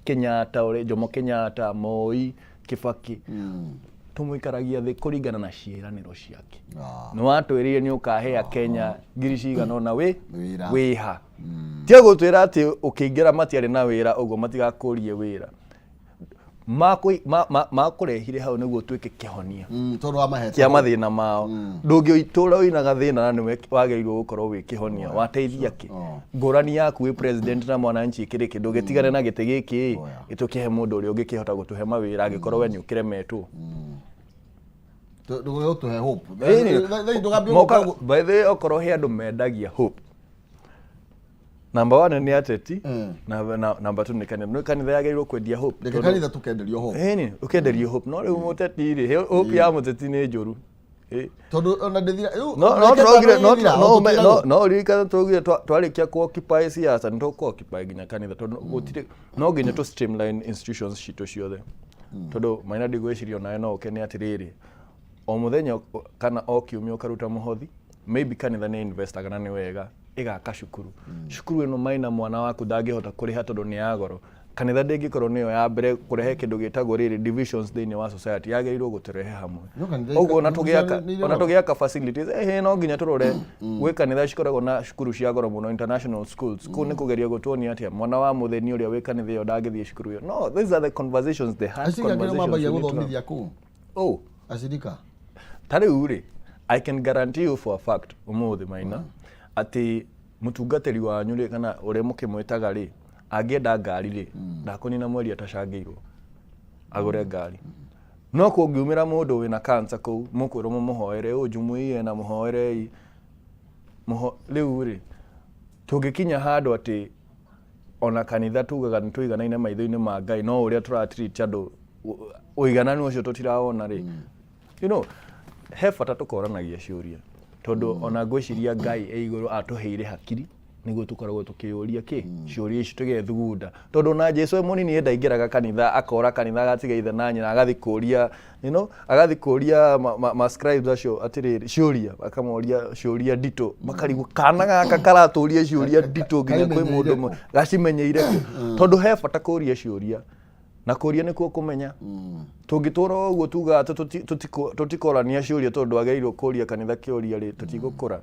Kenyatta, ũrĩa Jomo Kenyatta, Moi, Kibaki. Tũmũikaragia thĩ kũringana na ciĩranĩro ciake. Nĩ watwĩrire nĩ ũkahe Kenya ngiri cigana ũna wĩ Wĩra. Wĩha tia gũtwĩra atĩ ũkĩingĩra matiarĩ na wĩra, ũguo matigakũrie wĩra. Makũrehire hau nĩguo ũtuĩke kĩhonia Tondũ wamahete kĩa mathĩna mao. Ndũngĩtũra wĩna gathĩna na nĩwe wagĩrĩirwo gũkorwo wĩ kĩhonia, wateithia kĩ? Ngũrani yaku wĩ president na mwananchi ĩkĩrĩ kĩ? Ndũngĩtigane na gĩtĩ gĩkĩ ĩtũkĩhe mũndũ ũrĩa ũngĩkĩhota gũtũhe mawĩra angĩkorwo we nĩ ũkĩremetwo. Ndũgũtũhe hope. Ĩni. Ndũgambie. By the way, okorwo he andũ mendagia hope, number one nĩ ateti, na number two nĩ kanitha. Nĩ kanitha yagĩrĩirwo kwendia hope. Reke kanitha tũkenderio hope. Ĩni, ũkenderio hope, no rĩu mũteti rĩ, hope ya mũteti nĩ njũru. Tondũ ona ndĩthira rĩu. No reke tũraugire no ĩthira, no o tũtiragwo. No ririkana tũraugire twarĩkia ku occupy siasa nĩ tũkũ occupy nginya kanitha, tondũ gũtirĩ, no nginya tũ streamline institutions citũ ciothe, tondũ maina ndigwĩciria onawe no ũkene atĩrĩrĩ, o mũthenya kana o kiumia ũkaruta mũhothi. Maybe kanitha nĩ investaga na nĩ wega ĩgaka cukuru. Cukuru ĩno maina mwana waku ndangĩhota kũrĩha tondũ nĩ ya goro. Kanitha ndĩngĩkorwo nĩyo ya mbere kũrehe kĩndũ gĩtagwo rĩrĩ divisions thĩinĩ wa society, yagĩrĩirwo gũtũrehe hamwe. No kanitha Ũguo ona nĩ tũgĩaka irĩ ona goro. tũgĩaka facilities, no nginya tũrore gwĩ kanitha cikoragwo na cukuru cia goro mũno, international schools. Kũu nĩ kũgeria gũtuonia atĩa mwana wa mũthĩni ũrĩa wĩ kanitha ĩyo ndangĩthiĩ cukuru ĩyo. No these are the conversations, the hard Acirika kĩrĩa conversations mambagia we need to have. gũthomithia kũu. Oh. Acirika. Ta rĩu rĩ, I can guarantee you for a fact ũmũthĩ maina atĩ mũtungatĩri wanyu rĩ, kana ũrĩa mũkĩmwĩtaga rĩ, angĩenda ngari rĩ, ndakũnina mweri atacangĩirwo agũre ngari. No kũngiumĩra mũndũ wĩna cancer kũu, mũkwĩrwo mũmũhoere ũ jumuiya na mũhoerei mũho. Rĩu rĩ, tũngĩkinya handũ atĩ ona kanitha tugaga nĩ tũiganaine maitho-inĩ ma Ngai, no ũrĩa tũratreat andũ, ũigananu ũcio tũtirawona rĩ, he bata tũkoranagia ciũria, tondũ ona ngwĩciria Ngai e igũrũ atũheire hakiri nĩguo tũkoragwo tũkĩũria kĩ ciũria ici, tũgethugunda, tondũ ona Jesu e mũnini hĩndĩ aingĩraga kanitha, akora kanitha, agatiga ithe na nyina, agathiĩ kũria agathiĩ kũria ma scribes acio atĩrĩrĩ ciũria, akamoria ciũria nditũ, makarigwo kana gaka karatũria ciũria nditũ nginya kwĩ mũndũ ũmwe gacimenyeire kũ. Tondũ he bata kũria ciũria, na kũria nĩkuo kũmenya. Tũngĩtũra ũguo tugaga atĩ tũtikorania ciũria tondũ ndwagĩrĩirwo kũria kanitha kĩũria rĩ, tũtigũkũra.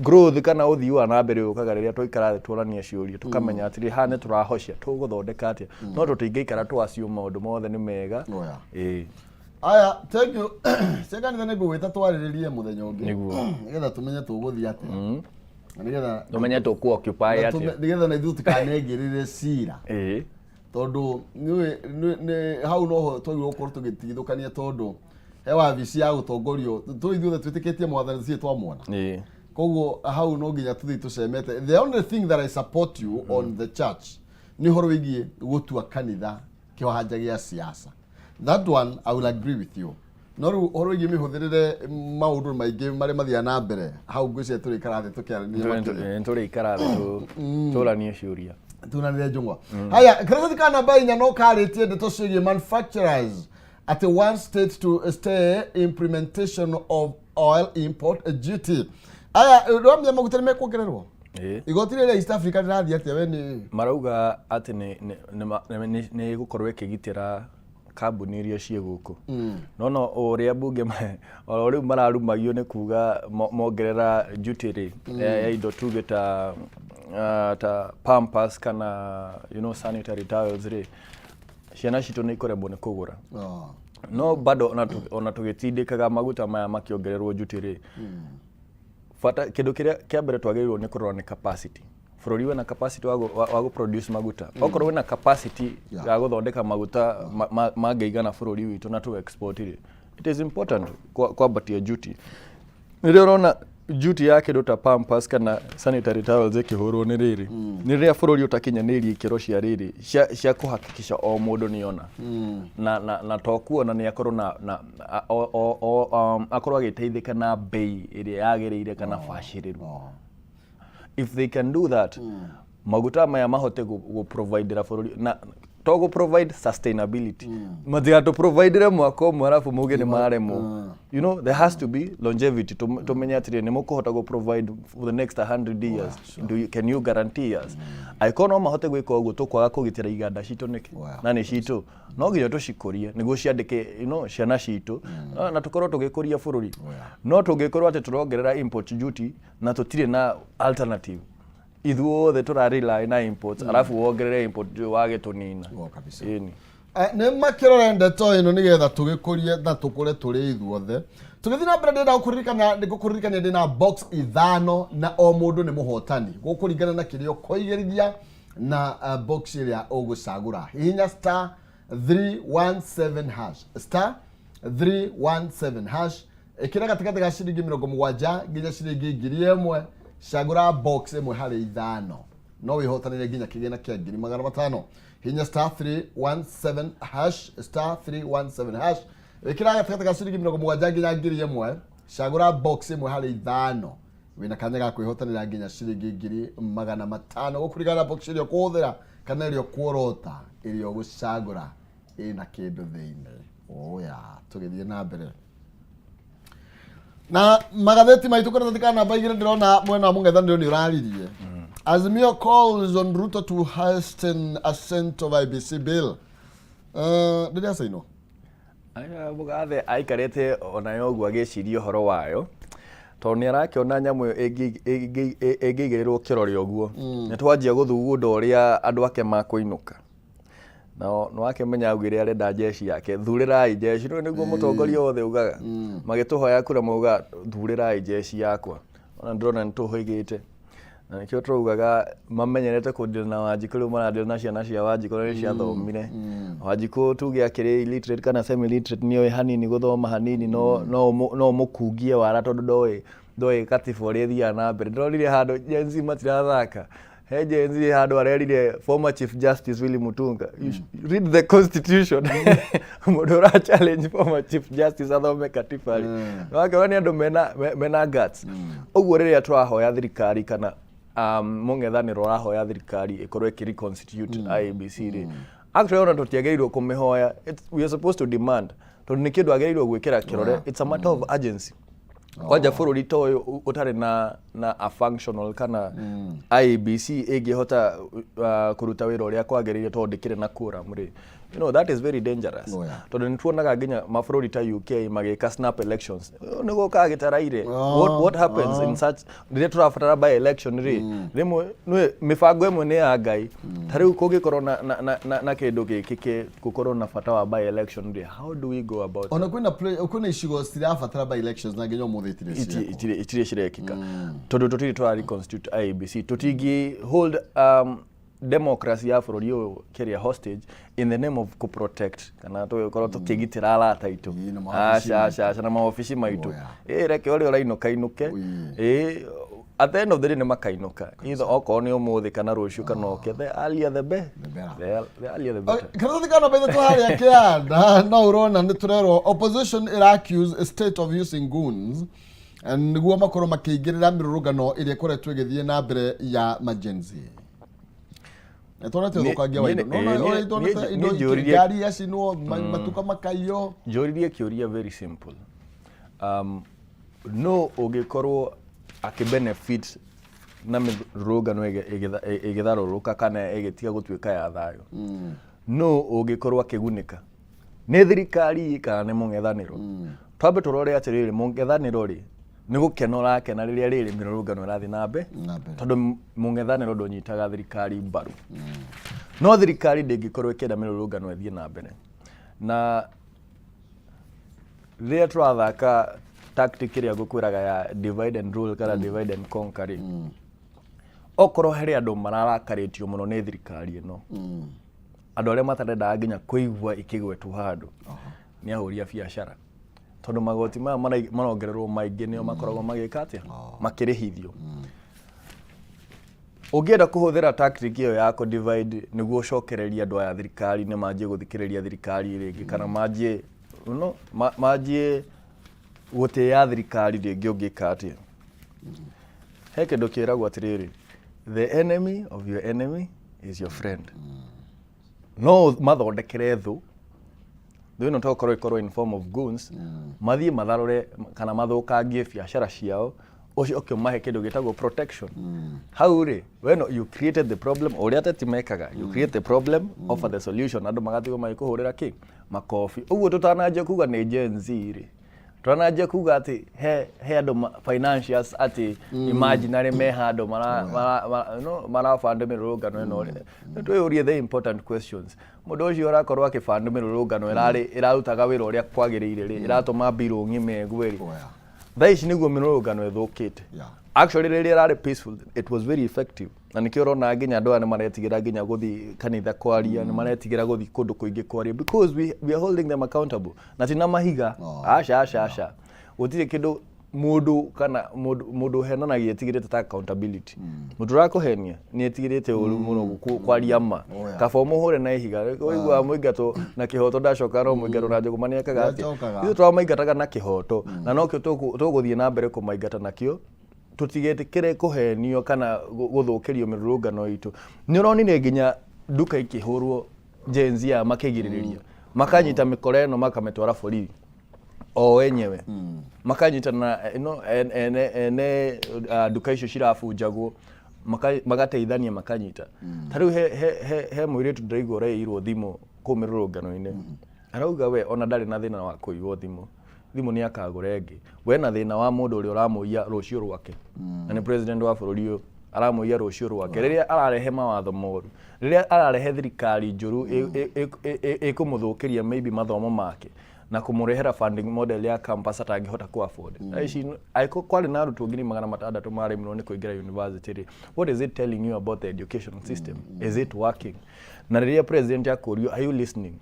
Growth kana ũthii wa na mbere ũkaga rĩrĩa twaikara thĩ tũrania ciũria, tũkamenya atĩrĩ, haha nĩ tũrahocia, tũgũthondeka atĩa? No tũtingĩikara tũ assume maũndũ mothe nĩ mega. Oh, yeah. Ĩĩ. Aya, thank you. Cia kanitha nĩ ngũgwĩta twarĩrĩrie mũthenya ũngĩ. Nĩguo. Nĩgetha tũmenye tũgũthiĩ atĩa. Na nĩgetha Tũmenye tũkũ occupy na atĩa. Nĩgetha na ithuĩ tũtikanengĩrĩre cira. Ĩĩ. Tondũ nĩũĩ hau noho twagĩrĩirwo gũkorwo tũgĩtigithũkania tondũ he wabici ya gũtongorio tũĩ ithuothe twĩtĩkĩtie mwathani tũtirĩ twamwona. Koguo hau no nginya tũthiĩ tũcemete. The only thing that I support you on the church nĩ ũhoro wĩgiĩ gũtua kanitha kĩwanja gĩa siasa. That one I will agree with you. No rĩu ũhoro wĩgiĩ mĩhũthĩrĩre maũndũ maingĩ marĩa mathiaga na mbere hau ngwĩciria tũrĩikara thĩ tũkĩarĩrĩria makĩria. Tũrĩikara thĩ tũranie ciũria. Tunanire njũng'wa. Haya, karatathi ka namba 4 no karĩtie ndeto ciĩgiĩ manufacturers atĩ one state to stay implementation of oil import duty. Aya, ndĩramenya maguta nĩ mekuongererwo. Igoti rĩrĩa East Africa rĩrathiĩ atĩa we nĩ Marauga atĩ nĩ ĩgũkorwo ĩkĩgitĩra kambuni iria ciĩ gũkũ. No ũrĩa mbunge oro rĩu mararumagio nĩ kuga mongerera duty rĩ ya indo tuge ta Pampers kana sanitary towels rĩ, ciana citũ nĩ ikũremwo nĩ kũgũra. No bado ona tũgĩtindĩkaga maguta maya makĩongererwo duty rĩ, bata kĩndũ kĩrĩa kĩa mbere twagĩrĩirwo nĩ kũrora nĩ capacity. Bũrũri wĩna capacity wa gũ produce maguta. Okorwo wĩna capacity ya gũthondeka maguta mangĩigana bũrũri witũ na tũ export rĩ, it is important kwambatia duty. Rĩrĩa ũrona duty ya kĩndũ ta Pampers kana sanitary towels ĩkĩhũrwo nĩ rĩrĩ, nĩ rĩrĩa bũrũri ũtakinyanĩirie ikĩro cia rĩrĩ cia kũhakikisha o mũndũ nĩ ona. Na to kuona nĩ akorwo na akorwo agĩteithĩka na bei ĩrĩa yagĩrĩire kana bacĩrĩru. If they can do that, maguta maya mahote gũ providera bũrũri na to gũ provide sustainability, matigatũ providere mwaka ũmwe arabu muge nĩ maremwo. There has to be longevity. Tũmenye atĩrĩrĩ, nĩ mũkũhota gũ provide for the next 100 years. Can you guarantee us? Angĩkorwo no mahote gwĩka ũguo, tũkwaga kũgitĩra iganda citũ nĩkĩ? Na nĩ citũ, no nginya tũcikũrie nĩguo ciandĩke ciana citũ na tũkorwo tũgĩkũria bũrũri. No tũngĩkorwo atĩ tũrongerera import duty na tũtirĩ na alternative, ithuothe tũra rely na imports, arabu wongerere import duty wage tũnina. Oh, kabisa. Ĩni. Nĩ makĩrore ndeto ĩno nĩgetha tũgĩkũrie na tũkũre tũrĩ ithuothe. Tũgĩthiĩ na mbere, ndĩrenda gũkũririkana, nĩngũkũririkania ndĩna box 5 na o mũndũ nĩ mũhotani gũkũringana na kĩrĩa ũkũigĩrithia na box ĩrĩa ũgũcagũra. Hihinya star 317 hash, star 317 hash, ĩkĩra gatagatĩ ga ciringi 70 nginya ciringi 1000, cagũra box ĩmwe harĩ 5, no wĩhotanĩre nginya kĩgĩna kĩa 500,000. Hihinya star 317 hash, star 317 hash, ĩkĩra gatagatĩ ga ciringi 70 nginya 1000, cagũra box ĩmwe harĩ 5, wĩna kanya ga kwĩhotanĩra nginya ciringi 500,000 gũkũringana na box ĩrĩa ũkũhũthĩra kana ĩrĩa ũkuorota ĩrĩa ũgũcagũra ĩna kĩndũ thĩinĩ. Oya, tũgĩthiĩ na mbere na magathĩti maitũ, karatathi ka namba 2 ndĩrona mwena wa mũng'ethanĩro nĩ ũraririe Azimio calls on Ruto to hasten assent of IEBC bill. Rĩrĩa cainwo. Aya, mũgathe aikarĩte onayo ũguo agĩciria ũhoro wayo tondũ nĩ arakĩona nyamũ ĩyo ĩngĩigĩrĩrwo kĩrore ũguo nĩ twanjia gũthugunda ũrĩa andũ ake makũinũka. Na nĩ wakĩmenya augire arenda jeshi yake, thurĩrai jeshi. Rĩu nĩguo mũtongoria wothe ugaga magĩtũhoya kura mauga thurĩrai jeshi yakwa. Ona ndĩrona nĩ tũhĩgĩte na nĩkĩo tũraugaga mamenyerete kũndĩra na Wanjikũ, rĩu marandĩra na ciana cia Wanjikũ na nĩ ciathomire. Wanjikũ tuge akĩrĩ illiterate kana semi literate, nĩoĩ hanini gũthoma hanini, no ũmũkungie wara tondũ ndoĩ katiba ũrĩa ĩthiaga na mbere. Ndĩronire handũ Gen Z matirathaka, he Gen Z handũ arerire former Chief Justice Willy Mutunga, "You should read the constitution." Mũndũ ũra challenge former Chief Justice athome katiba rĩ, wakĩona nĩ andũ mena guts ũguo. Rĩrĩa tũrahoya thirikari kana mũng'ethanĩro ũrahoya thirikari ĩkorwo ĩkĩ reconstitute IEBC rĩ, actually ona tũtiagĩrĩirwo kũmĩhoya. We are supposed to demand tondũ nĩ kĩndũ agĩrĩirwo gwĩkĩra kĩrore. It's a matter of urgency kwanja bũrũri ta ũyũ ũtarĩ na a functional kana IEBC ĩngĩhota kũruta wĩra ũrĩa kwagĩrĩire tondũ ndĩkĩrĩ na quorum rĩ, that is very dangerous. Tondũ nĩ tuonaga nginya mabũrũri ta UK magĩka snap elections nĩ gũkaga gĩtaraire. What happens in such rĩrĩa tũrabatara by election rĩ, rĩmwe nĩ mĩbango ĩmwe nĩ ya Ngai. Ta rĩu kũngĩkorwo na kĩndũ gĩkĩ gũkorwo na bata wa by election rĩ, how do we go about Ona kwĩna icigo cirabatara by elections na nginya ũmũthĩ itirĩ cirekwo. Itirĩ cirekĩka tondũ tũtirĩ tũra reconstitute IEBC, tũtingĩ hold. Democracy ya bũrũri ũyũ kĩrĩa hostage in the name of kũ protect kana tũgĩkorwo tũkĩgitĩra arata aitũ. Ĩĩ, na mawabici Aca, aca, aca, na mawabici maitũ. Oya. Ĩĩ, reke ũrĩa ũrainũka ainũke. Ĩĩ. Ĩĩ, at the end of the day nĩ makainũka, either okorwo nĩ ũmũthĩ kana rũciũ kana ũke, the earlier the be The better. The earlier the better. Karatathi ka namba ithatũ harĩa kĩanda no ũrona nĩ tũrerwo opposition ĩra accuse state of using goons nĩguo makorwo makĩingĩrĩra mĩrũrũngano ĩrĩa ĩkoretwo ĩgĩthiĩ na mbere ya magenzi. Nĩtuonete ũthũkangia wa indo. Nĩwona ũrĩa tuonete indo Niĩ njũririe- ngari igacinwo, matuka makaiywo. Njũririe kĩũria very simple, no ũngĩkorwo akĩbenefit na mĩrũrũngano ĩgĩtharũrũka kana ĩgĩtiga gũtuĩka ya thayũ, no ũngĩkorwo akĩgunĩka nĩ thirikari kana nĩ mũng'ethanĩro? Twambe tũrore atĩrĩrĩ, mũng'ethanĩro rĩ, nĩ gũkena ũrakena rĩrĩa rĩrĩ mĩrũrũngano ĩrathiĩ na mbe Na mbere. Tondũ mũng'ethanĩro ndũnyitaga thirikari mbaru, no thirikari ndĩngĩkorwo ĩkĩenda mĩrũrũngano ĩthiĩ na mbere. Na rĩrĩa tũrathaka tactic ĩrĩa ngũkwĩraga ya divide and rule kana divide and conquer rĩ, okorwo harĩ andũ mararakarĩtio mũno nĩ thirikari ĩno, andũ arĩa matarendaga nginya kũigua ikĩgwetwo handũ, nĩ ahũri a biacara, tondũ magoti maya marongererwo maingĩ nĩo makoragwo magĩka atĩa, makĩrĩhithio. Ũngĩenda kũhũthĩra tactic ĩyo ya kũ divide nĩguo ũcokererie andũ aya thirikari nĩ manjie gũthikĩrĩria thirikari rĩngĩ kana manjie no, manjie gũtĩĩa thirikari rĩngĩ, ũngĩka atĩa? He kĩndũ kĩragwo atĩrĩrĩ, "The enemy of your enemy is your friend." No mathondekere thũ, thũ ĩno tokorwo ĩkorwo in form of goons, mathiĩ matharũre kana mathũkangie biacara ciao, ũcoke ũmahe kĩndũ gĩtagwo protection. Hau rĩ, we no, you created the problem. Ũrĩa ateti mekaga, you create the problem, offer the solution, andũ magatigwo magĩkũhũrĩra kĩ makobi. Ũguo tũtananjia kuga nĩ Gen Z rĩ, tũtananjia kuga atĩ he andũ financiers atĩ imaginary me handũ mara, mara, mara, no, marabanda mĩrũrũngano ĩno rĩ, nĩ twĩyũrie the important questions. Mũndũ ũcio ũrakorwo akĩbanda mĩrũrũngano ĩrarĩ ĩrarutaga wĩra ũrĩa kwagĩrĩire rĩ, ĩratũma mbirũ ng'ima ĩgwe rĩ, Oya. Thaa ici nĩguo mĩrũrũngano ĩthũkĩte. Actually, rĩrĩa ĩrarĩ peaceful, it was very effective, na nĩkĩo ũrona nginya andũ aya nĩ maretigĩra nginya gũthiĩ kanitha kwaria, nĩ maretigĩra gũthiĩ kũndũ kũingĩ kwaria, because we are holding them accountable na ti na mahiga. Aca, aca, aca, gũtirĩ kĩndũ mũndũ kana mũndũ ũhenanagia etigĩrĩte ta accountability. Mũndũ ũrakũhenia nĩ etigĩrĩte ũru mũno kwaria ma. Kaba ũmũhũre na ihiga. Ũiguaga mũingatwo na kĩhoto ndacokaga, no mũingatwo na njũgũma nĩ ekaga atĩa? Ndacokaga. Ithuĩ tũramaingataga na kĩhoto na nokĩo tũgũthiĩ na mbere kũmaingata nakĩo. Tũtigetĩkĩre kũhenio kana gũthũkĩrio mĩrũrũngano itũ. Nĩ ũronire nginya nduka ikĩhũrwo, Gen Z aya makĩgirĩrĩria, makanyita mĩkora ĩno makamĩtwara borithi o enyewe, makanyita na ĩno ene nduka icio cirabunjagwo, magateithania makanyita. Ta rĩu he mũirĩtu ndĩraigua ũraiyirwo thimũ kũu mĩrũrũngano-inĩ, arauga we ona ndarĩ na thĩna wa kũiywo thimũ, thimũ nĩ akagũra ĩngĩ, we na thĩna wa mũndũ ũrĩa ũramũiya rũciũ rwake, na nĩ president wa bũrũri ũyũ aramũiya rũciũ rwake rĩrĩa ararehe mawatho moru, rĩrĩa ararehe thirikari njũru ĩkũmũthũkĩria maybe mathomo make na kũmũrehera funding model ya campus atangĩhota kũ afford. Thaa ici angĩkorwo kwarĩ na arutwo 600,000 maremirwo nĩ kũingĩra university rĩ, what is it telling you about the education system? Is it working? Na rĩrĩa president akũrio, "Are you listening?"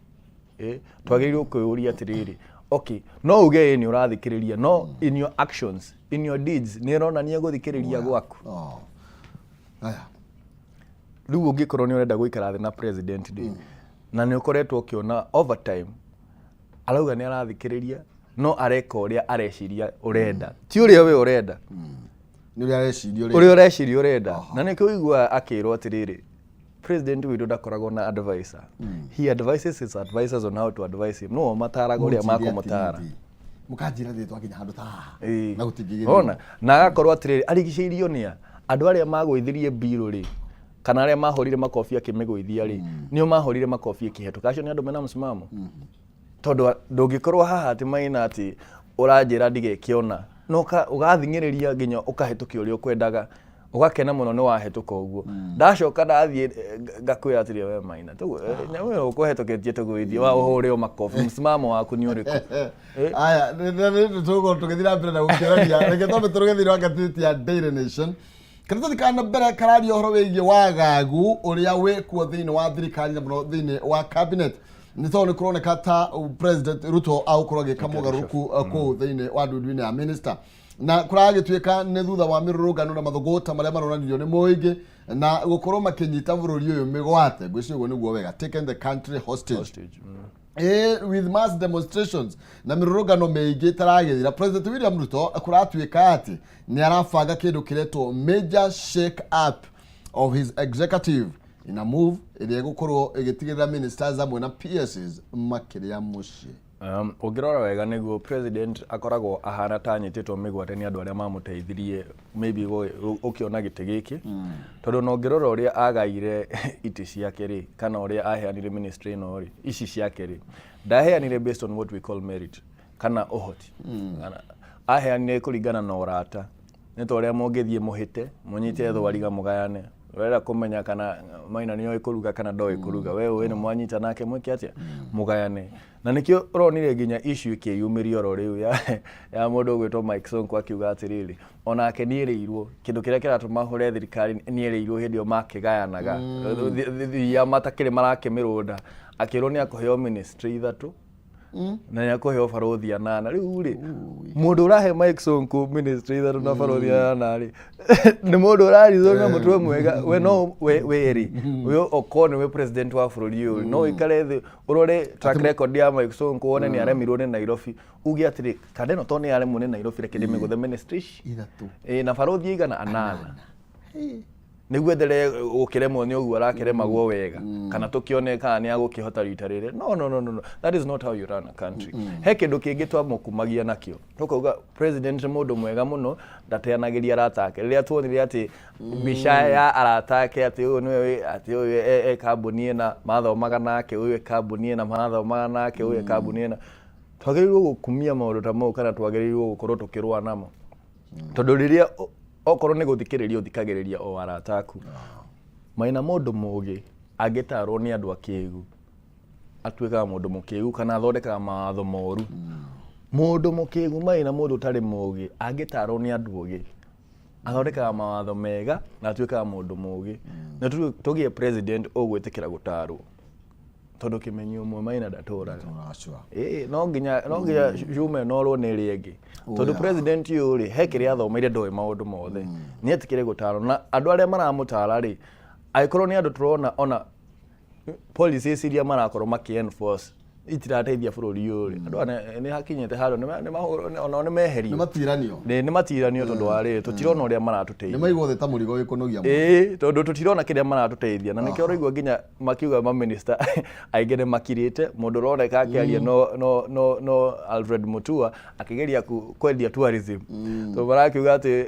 Twagĩrĩirwo kwĩyũria atĩrĩrĩ, okay, no uge ĩ nĩ ũrathikĩrĩria, no in your actions, in your deeds, nĩ ĩronania gũthikĩrĩria gwaku? Oh. Aya. Rĩu ũngĩkorwo nĩ ũrenda gũikara thĩ na president rĩ, na nĩ ũkoretwo ũkĩona over time arauga nĩ arathikĩrĩria, no areka ũrĩa areciria ũrenda, ti ũrĩa we ũrenda. Nĩ ũrĩa areciria ũrĩa. Ũrĩa ũreciria ũrenda. Na nĩkĩo ũiguaga akĩrwo atĩrĩrĩ, president witũ ndakoragwo na advisor, he advises his advisors on how to advise him. No mataraga ũrĩa makũmũtara. Mũkanjĩra thĩ twakinya handũ ta haha. Ĩĩ. Na gũtingĩgĩthio. Ona na agakorwo atĩrĩrĩ, arigicĩirio nĩ a andũ arĩa magũithirie mbirũ rĩ, kana arĩa mahũrire makobi akĩmĩgũithia rĩ, nĩo mahũrire makobi ĩkĩhetũka. Acio nĩ andũ mena msimamo, tondũ ndũngĩkorwo haha atĩ maina atĩ ũranjĩra ndigeke ũna, no ũgathing'ĩrĩria nginya ũkahĩtũkia ũrĩa ũkwendaga, ũgakena mũno nĩ wahĩtũka ũguo. Ndacoka ndathiĩ ngakwĩra atĩrĩ, we Maina, nyamũ ĩyo ũkũhetũkĩtie tũgũithie wa ũhũre o makobi, msimamo waku nĩ ũrĩkũ? Aya, tũgũkorwo tũgĩthiĩ na mbere na gũkĩũrania. Reke twambe tũrũge thĩinĩ wa ngathĩti ya Daily Nation. Karatathi ka na mbere kararia ũhoro wĩgiĩ wagagu ũrĩa wĩkuo thĩinĩ wa thirikari na mũno thĩinĩ wa cabinet, nĩ tondũ nĩ kũroneka ta President Ruto agũkorwo agĩka mogarũrũku kũu thĩinĩ wa ndundu-inĩ ya minister, na kũragĩtuĩka nĩ thutha wa mĩrũrũngano na mathũgũta marĩa maronanirio nĩ mũingĩ na gũkorwo makĩnyita bũrũri ũyũ mĩgwate. Ngwĩciria ũguo nĩguo wega, taken the country hostage. Hostage. With mass demonstrations na mĩrũrũngano mĩingĩ ĩtaragĩthira, President William Ruto kũratuĩka atĩ nĩ arabanga kĩndũ kĩretwo major shake up of his executive in a move ĩrĩa ĩgũkorwo ĩgĩtigĩrĩra ministers amwe na PSs makĩrĩa mũciĩ. Ũngĩrora wega, nĩguo president akoragwo ahana ta anyitĩtwo mĩgwate nĩ andũ arĩa mamũteithirie maybe ũkĩona gĩtĩ gĩkĩ, tondũ ona ũngĩrora ũrĩa agaire itĩ ciake rĩ, kana ũrĩa aheanire ministry ĩno rĩ, ici ciake rĩ, ndaheanire based on what we call merit kana ũhoti. Kana aheanire kũringana na ũrata, nĩ ta ũrĩa mũngĩthiĩ mũhĩte mũnyite thwariga mũgayane. Ũrenda kũmenya kana Maina nĩoĩ kũruga kana ndoĩ kũruga, we ũĩ nĩ mwanyita nake mwĩke atĩa, mũgayane. Na nĩkĩo ũronire nginya issue ĩkĩyumĩria oro rĩu ya mũndũ ũgwĩtwo Mike Sonko, akiuga atĩrĩrĩ, onake nĩerĩirwo kĩndũ kĩrĩa kĩratũma hũre thirikari, nĩerĩirwo hĩndĩ ĩyo makĩgayanaga thia matakĩrĩ marakĩmĩrũnda, akĩrwo nĩ akũheo ministry ithatũ na nĩ akũheo barothi anana. Rĩu rĩ, mũndũ ũrahe Mike Sonko ministry ithatũ na barothi anana rĩ, nĩ mũndũ ũrarizwo na mũtwe mwega? We no we rĩ, we okorwo nĩwe president wa bũrũri ũyũ, no ũikare thĩ ũrore track record ya Mike Sonko, wone nĩ aremirwo nĩ Nairobi, uge atĩrĩ, kanda ĩno tondũ nĩ yaremwo nĩ Nairobi, reke ndĩmĩgũthe ministry ici ithatũ Ĩ, na barothi 800, nĩguo endelee gũkĩremwo nĩ ũguo arakĩremagwo wega, kana tũkĩone kana nĩ agũkĩhota rita rĩrĩ. No, no, no, no, no. That is not how you run a country. He kĩndũ kĩngĩ twamũkumagia nakĩo, tũkauga president nĩ mũndũ mwega mũno, ndateanagĩria arata ake. Rĩrĩa tuonire atĩ mbica ya arata ake, atĩ ũyũ nĩwe atĩ ũyũ e kambuni ĩna mathomaga nake, ũyũ e kambuni ĩna mathomaga nake, ũyũ e kambuni ĩna, twagĩrĩirwo gũkumia maũndũ ta mau kana twagĩrĩirwo gũkorwo tũkĩrũa namo? Tondũ rĩrĩa okorwo nĩ gũthikĩrĩria ũthikagĩrĩria o arata aku, Maina, mũndũ mũgĩ angĩtarwo nĩ andũ akĩgu atuĩkaga mũndũ mũkĩgu kana athondekaga mawatho moru. Mũndũ mũkĩgu, Maina, mũndũ ũtarĩ mũgĩ angĩtarwo nĩ andũ ogĩ athondekaga mawatho mega na atuĩkaga mũndũ mũgĩ. Na tũgĩe president ũgwĩtĩkĩra gũtarwo, tondũ kĩmenyi ũmwe, Maina, ndatũraga. Sure. Ĩĩ, no nginya cume norwo nĩ ĩrĩa ĩngĩ, tondũ president ũyũ rĩ, he kĩrĩa athomeire, ndoĩ maũndũ mothe. Nĩ etĩkĩre gũtarwo na andũ arĩa maramũtara rĩ, angĩkorwo nĩ andũ tũrona ona policies iria marakorwo makĩ enforce itirateithia bũrũri ũyũ rĩ, andũ aya nĩ hakinyĩte handũ onao nĩ meherio. Nĩ matiranio. Nĩ matiranio, tondũ wa rĩrĩ, tũtirona ũrĩa nĩ maratũteithia. Maigwo thĩ ta mũrigo wĩkũnogia mũno. Ĩĩ, tondũ tũtirona kĩrĩa maratũteithia, na nĩkĩo ũraigua nginya makiuga maminista aingĩ nĩ makirĩte. Mũndũ ũroneka akĩaria no Alfred Mutua akĩgeria kwendia tourism, so marakiuga atĩ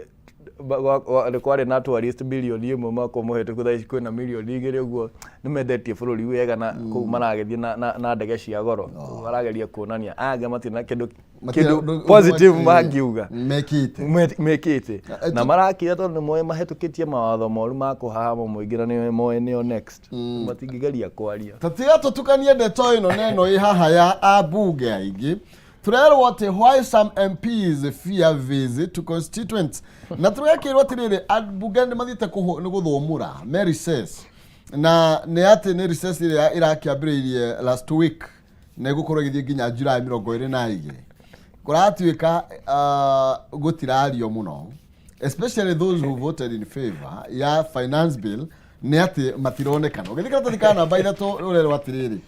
nĩ kwarĩ na tourist 1 bilioni mwaka mũhĩtũku, thaa ici kwĩna 2 milioni ũguo. Nĩ mendetie bũrũri wega na kũu maragĩthiĩ na ndege cia goro. Marageria kuonania aya angĩ matirĩ na kĩndũ Matirĩ kĩndũ positive mangiuga mekĩte. Mekĩte na marakira, tondũ nĩ moĩ mahĩtũkĩtie mawatho moru ma kũhahama mũingĩ, na nĩ moĩ nĩo next, matingĩgeria kwaria. Tatiga tũtukanie ndeto ĩno na ĩno ĩ haha ya ambunge aingĩ. Tũrerwo atĩ why some MPs fear visit to constituents, na tũgekĩrwo atĩrĩrĩ, ambunge nĩ mathiĩte nĩ gũthũmũra me recess, na nĩ atĩ nĩ recess ĩrĩa ĩrakĩambĩrĩirie last week na ĩgũkorwo ĩgĩthiĩ nginya July 22. Kũratuĩka gũtirario mũno, especially those who voted in favor ya finance bill, nĩ atĩ matironekana. Ũgĩthiĩ karatathi ka namba 3, ũrerwo atĩrĩrĩ,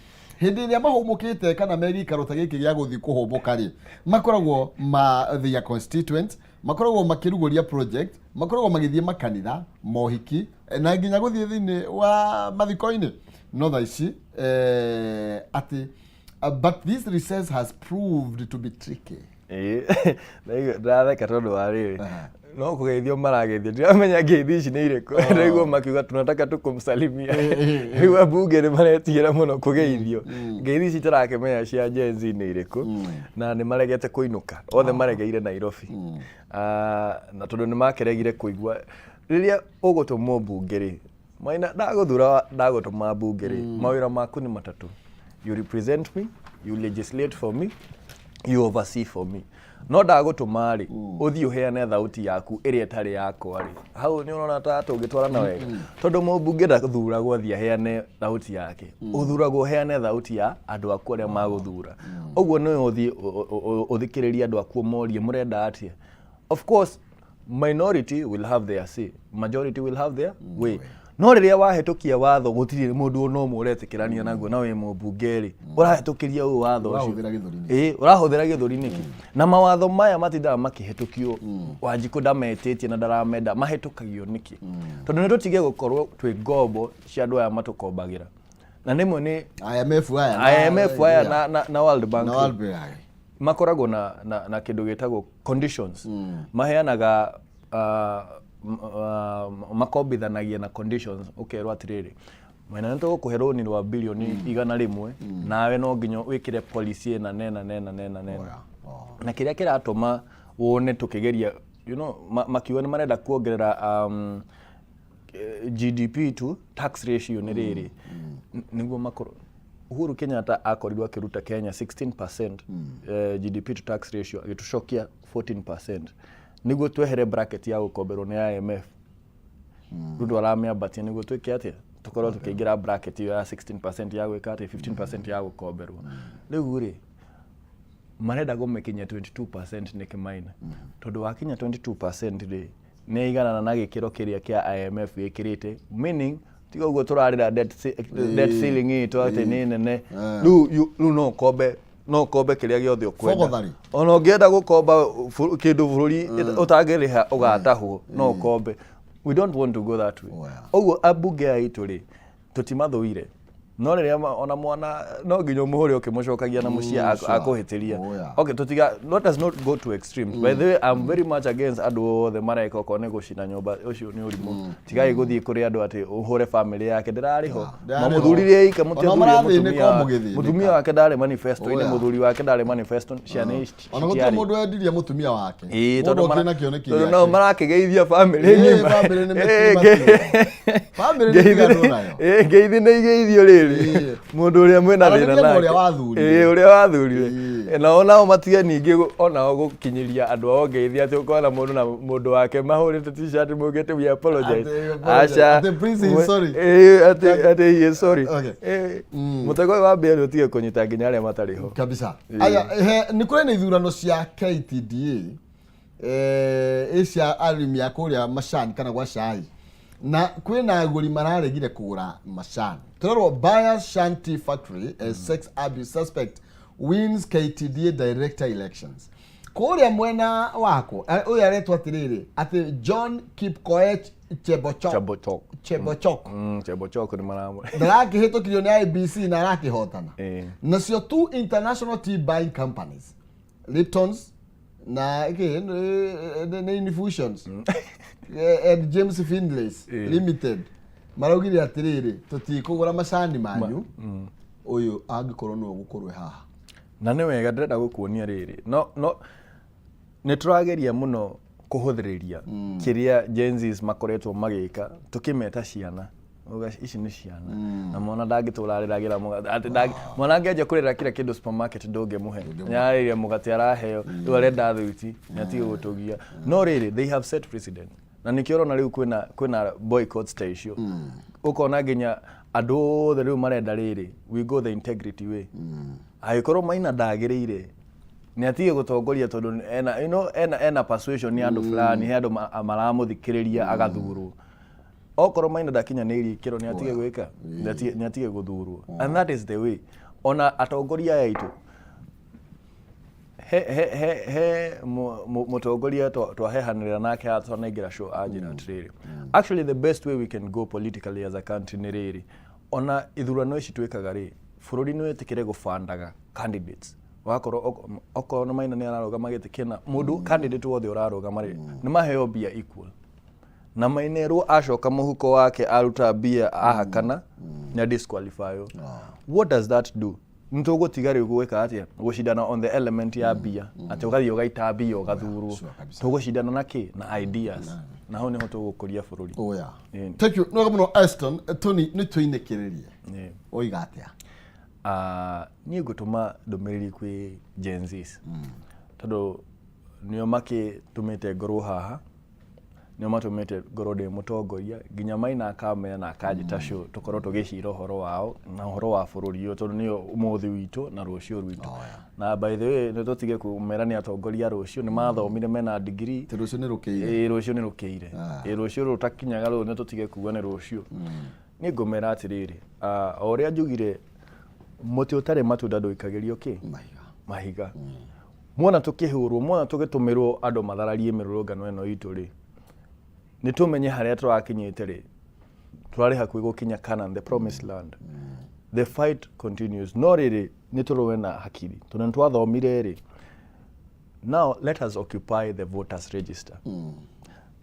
hĩndĩ ĩrĩa mahũmũkĩte kana me gĩikaro ta gĩkĩ gĩa gũthiĩ kũhũmũka rĩ, makoragwo ma their constituents, makoragwo makĩrugũria project, makoragwo magĩthiĩ makanitha, mohiki na nginya gũthiĩ thĩinĩ wa mathiko-inĩ. No thaa ici atĩ but this recess has proved to be tricky. Ĩĩ, ndĩratheka tondũ wa rĩrĩ, no kũgeithio marageithio, ndiramenya ngeithi ici nĩ irĩkũ. Ndaigua makiuga tunataka tu kumsalimia. Rĩu ambunge nĩ maretigĩra mũno kũgeithio. Ngeithi ici tarakĩmenya cia Gen Z nĩ irĩkũ, na nĩ maregete kũinũka, othe maregeire Nairobi. Ah, na tondũ nĩ makeregire kũigua rĩrĩa ũgũtũmwo mbunge rĩ, Maina, ndagũthura, ndagũtũma mbunge rĩ, mawĩra maku nĩ matatũ: you represent me, you legislate for me, You oversee for me, no ndagũtũma rĩ, ũthiĩ ũheane thauti yaku ĩrĩa ĩtarĩ yakwa rĩ, hau nĩ ũrona ta tũngĩtwarana wega, tondũ mũmbunge ndathuragwo athiĩ aheane thauti yake, ũthuragwo ũheane thauti ya andũ aku arĩa magũthura. Ũguo nĩwe ũthiĩ ũthikĩrĩrie andũ aku, ũmorie mũrenda atĩa. Of course minority will have their say, majority will have their way, no rĩrĩa wahĩtũkia watho gũtirĩ mũndũ ona ũmwe ũretĩkĩrania naguo na wĩ mũmbunge rĩ, ũrahĩtũkĩria ũyũ watho ũcio. Ũrahũthĩra gĩthũri nĩkĩ? Ĩĩ, ũrahũthĩra gĩthũri nĩkĩ? Na mawatho maya matindaga makĩhĩtũkio, Wanjikũ ndametĩtie na ndaramenda, mahĩtũkagio nĩkĩ? Tondũ nĩ tũtige gũkorwo twĩ ngombo cia andũ aya matũkombagĩra, na rĩmwe nĩ IMF aya na- IMF aya na World Bank. Na World Bank. Makoragwo na kĩndũ gĩtagwo conditions maheanaga, makombithanagia na conditions. Ũkerwo atĩrĩrĩ, mwena nĩ tũgũkũhe rũni rwa birioni 100, nawe no nginya wĩkĩre policy ĩna nena nena nena nena. Na kĩrĩa kĩratũma wone tũkĩgeria makiuga nĩ marenda kuongerera GDP to tax ratio nĩ rĩrĩ, nĩguo makorwo Uhuru Kenyatta akorirwo akĩruta Kenya 16% GDP to tax ratio, agĩtũcokia 14% nĩguo twehere bracket ya gũkomberwo nĩ IMF. Rĩu aramĩambatia nĩguo twĩke atĩa? Tũkorwo tũkĩingĩra bracket ĩyo ya 16% ya gwĩka atĩa, 15% ya gũkomberwo. Rĩu rĩ, marenda kũmĩkinyia 22% nĩkĩ maina? Tondũ wakinya 22% rĩ, nĩ iganana na gĩkĩro kĩrĩa kĩa IMF gĩkĩrĩte, meaning tiga ũguo tũrarĩra debt ceiling itũ atĩ nĩ nene. Rĩu no ũkombe kĩrĩa gĩothe ũkwenda. Fogothari. Ona ũngĩenda gũkomba kĩndũ bũrũri ũtangĩrĩha ũgatahwo, no ũkombe. We don't want to go that way. Oh, yeah. Ũguo ambunge aitũ rĩ, tũtimathũire, no rĩrĩa ona mwana no nginya ũmũhũre ũkĩmũcokagia na mũciĩ akũhĩtĩria. Okay, tũtiga, let us not go to extremes. By the way, I'm very much against andũ othe mareka okorwo nĩ gũcina nyũmba, ũcio nĩ ũrimũ. Tigai gũthiĩ kũrĩ andũ atĩ ũhũre family yake ndĩrarĩ ho. Ndĩrarĩ ho. Mamũthuririe ika. Ona Mũtiathurire marathĩnĩka mũtumia o mũgĩthĩnĩka. Mũtumia wake ndarĩ manifesto-inĩ. Mũthuri wake ndarĩ manifesto, ciana ici Ona gũtirĩ citiarĩ. mũndũ wendirie mũtumia wake. Ĩĩ, Mũndũ tondũ okire na kĩoneki tondũ gĩake. nao marakĩgeithia family Ĩĩ, ng'ima. family nĩ Ĩĩ, mĩtimatio. Family nĩ tiganwo nayo. Ĩĩ, ngeithi nĩ igeithio rĩrĩ mũndũ ũrĩa mwĩna Ona thĩna nĩ nake. ũrĩa wathurire. Ĩĩ, ũrĩa wathurire. Nao matige ningĩ onao gũkinyĩria andũ ao ngeithi atĩ ũkona mũndũ na mũndũ wake mahũrĩte T-shirt maugĩte, "We apologize." Atĩ, we apologize. Aca. Atĩ, please, he is sorry. Ĩĩ, atĩ he is sorry. Okay. Ĩĩ, mũtego ũyũ wa mbĩa nĩ ũtige kũnyita nginya arĩa matarĩ ho. Kabisa. Aya, nĩ kũrĩ na ithurano cia KTDA, cia arĩmi a kũrĩa macani kana gwa cai, na kwĩna agũri mararegire kũgũra macani. Tũrerwo Buyers Shan Tea Factory as sex abuse suspect wins KTDA director elections. Kũrĩa mwena wako, ũyũ aretwo atĩrĩrĩ, atĩ John Kipkoech Chebochok. Chebochok. Chebochok. Chebochok nĩ maramũ Ndarakĩhĩtũkirio nĩ IBC na arakĩhotana. Nacio two international tea buying companies, Liptons na ĩkĩ nĩ Infusions and James Findlays Limited, maraugire atĩrĩrĩ, tũtikũgũra macani manyu ũyũ angĩkorwo nĩwe ũgũkorwo haha. Na nĩ wega ndĩrenda gũkuonia rĩrĩ, no nĩ tũrageria mũno kũhũthĩrĩria kĩrĩa Gen Zs makoretwo magĩka, tũkĩmeta ciana. Uga ici nĩ ciana na mwana ndangĩtũra arĩragĩra mũgate atĩ mwana angĩanjia kũrĩra kila kĩndũ supermarket ndũngĩmũhe, nĩararĩria mũgate araheo, rĩu arenda thuiti, nĩatige gũtũgia. No rĩrĩ, they have set precedent, na nĩkĩo ũrona rĩu kwĩna boycotts ta icio, ũkona nginya andũ othe rĩu marenda rĩrĩ, we go the integrity way. Angĩkorwo Maina ndagĩrĩire, nĩ atige gũtongoria, tondũ ena ena persuasion ya andũ fulani, he andũ maramũthikĩrĩria agathurwo. Okorwo Maina ndakinyanĩirie ikĩro, nĩ atige gwĩka, nĩ atige gũthurwo, and that is the way. Ona atongoria aya aitũ, he mũtongoria twahehanĩrĩra nake haha twanaingĩra show, anjĩra atĩrĩrĩ, actually the best way we can go politically as a country nĩ rĩrĩ, ona ithurano ici twĩkaga rĩ, bũrũri nĩ wĩtĩkĩre gũbandaga candidates. Wakorwo okorwo nĩ Maina nĩ ararũgama gĩtĩ kĩna, mũndũ candidate wothe ũrarũgama rĩ, nĩ maheo mbia equal, na mainerwo acoka mũhuko wake aruta mbia ahakana nĩ disqualify. What does that do? Nĩ tũgũtiga rĩu gwĩka atĩa, gũcindana on the element ya mbia, atĩ ũgathiĩ ũgaita mbia ũgathurwo. Sure, kabisa. Tũgũcindana na kĩ? Na ideas, na hau nĩho tũgũkũria bũrũri. Oh yeah. Ĩni. Thank you. Nĩ wega mũno, Eston. Tony, nĩ tũinĩkĩrĩrie. Oiga atĩa? Ah, niĩ ngũtũma ndũmĩrĩri kwĩ Gen Zs tondũ nĩo makĩtũmĩte ngorwo haha, nĩo matũmĩte ngorwo ndĩ mũtongoria nginya Maina akamenya na akanjĩta show tũkorwo tũgĩcira ũhoro wao na ũhoro wa bũrũri ũyũ tondũ nĩo ũmũthĩ witũ na rũciũ rwitũ. Oh, yeah. Na by the way nĩ tũtige kũmera nĩ atongoria a rũciũ, nĩ mathomire mena degree. Atĩ rũciũ nĩ rũkĩire. Ĩĩ rũciũ nĩ rũkĩire. Ah. Ĩĩ rũciũ rũtakinyaga rũu nĩ tũtige kuga nĩ rũciũ. Niĩ ngũmera atĩrĩrĩ, ah, o ũrĩa njugire mũtĩ ũtarĩ matunda ndũikagĩrio kĩ? Mahiga. Mahiga. Muona tũkĩhũrwo, muona tũgĩtũmĩrwo andũ mathararie mĩrũrũngano ĩno itũ rĩ, nĩ tũmenye harĩa tũrakinyĩte rĩ, tũrarĩ hakuhĩ gũkinya Canaan, the promised land. The fight continues. No rĩrĩ, nĩ tũrũe na hakiri. Tondũ nĩ twathomire rĩ, now let us occupy the voters register.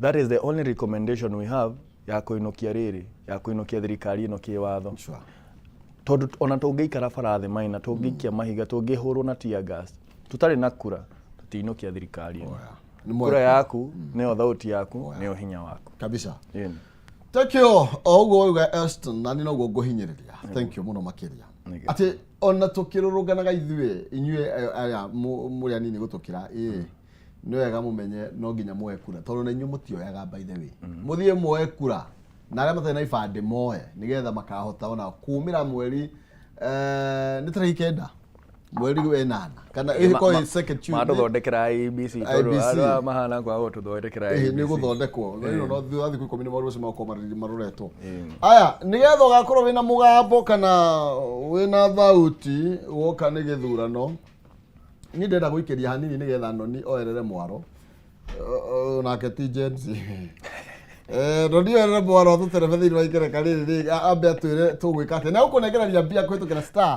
That is the only recommendation we have ya kũinũkia rĩrĩ, ya kũinũkia thirikari ĩno kĩwatho. Sure. Tondũ ona tũngĩikara bara thĩ maina, tũngĩikia mahiga, tũngĩhũrwo na tear gas, tũtarĩ na kura, tũtiinũkia thirikari ĩno. Oh, yeah. Nĩ mweke. Kura yaku nĩyo thauti yaku, nĩyo hinya waku. Kabisa. Ĩni. Thank you. O ũguo wauga Elston, na niĩ noguo ngũhinyĩrĩria. Thank you mũno makĩria. Nĩguo. Atĩ ona tũkĩrũrũnganaga ithuĩ, inyuĩ aya mũrĩ anini gũtũkĩra, ĩĩ, nĩ wega mũmenye no nginya muoe kura, tondũ na inyuĩ mũtioyaga by the way. Mũthiĩ muoe kura, na arĩa matarĩ na ibandĩ moe, nĩgetha makahota ona kumĩra mweri, nĩ tarĩki 9 mweri wa 8 kana ĩkorwo ĩ second Tuesday. Matũthondekera IEBC tondũ IEBC. andũ aya mahana kwaga gũtũthondekera Ĩĩ, nĩ IEBC. gũthondekwo no no thutha wa thikũ 10 nĩ maũndũ macio magakorwo maroretwo. Aya, nĩgetha ũgakorwo wĩna mũgambo kana wĩna thauti woka nĩ gĩthurano, niĩ ndĩrenda gũikĩria hanini nĩgetha Noni oerere mwaro. Nake ti Gen Z. Noni oerere mwaro atũterebe thĩinĩ wa ikereka rĩrĩ rĩ, ambe atwĩre tũgwĩka atĩa. Na ũkũnengereria mbia kũhĩtũkĩra star.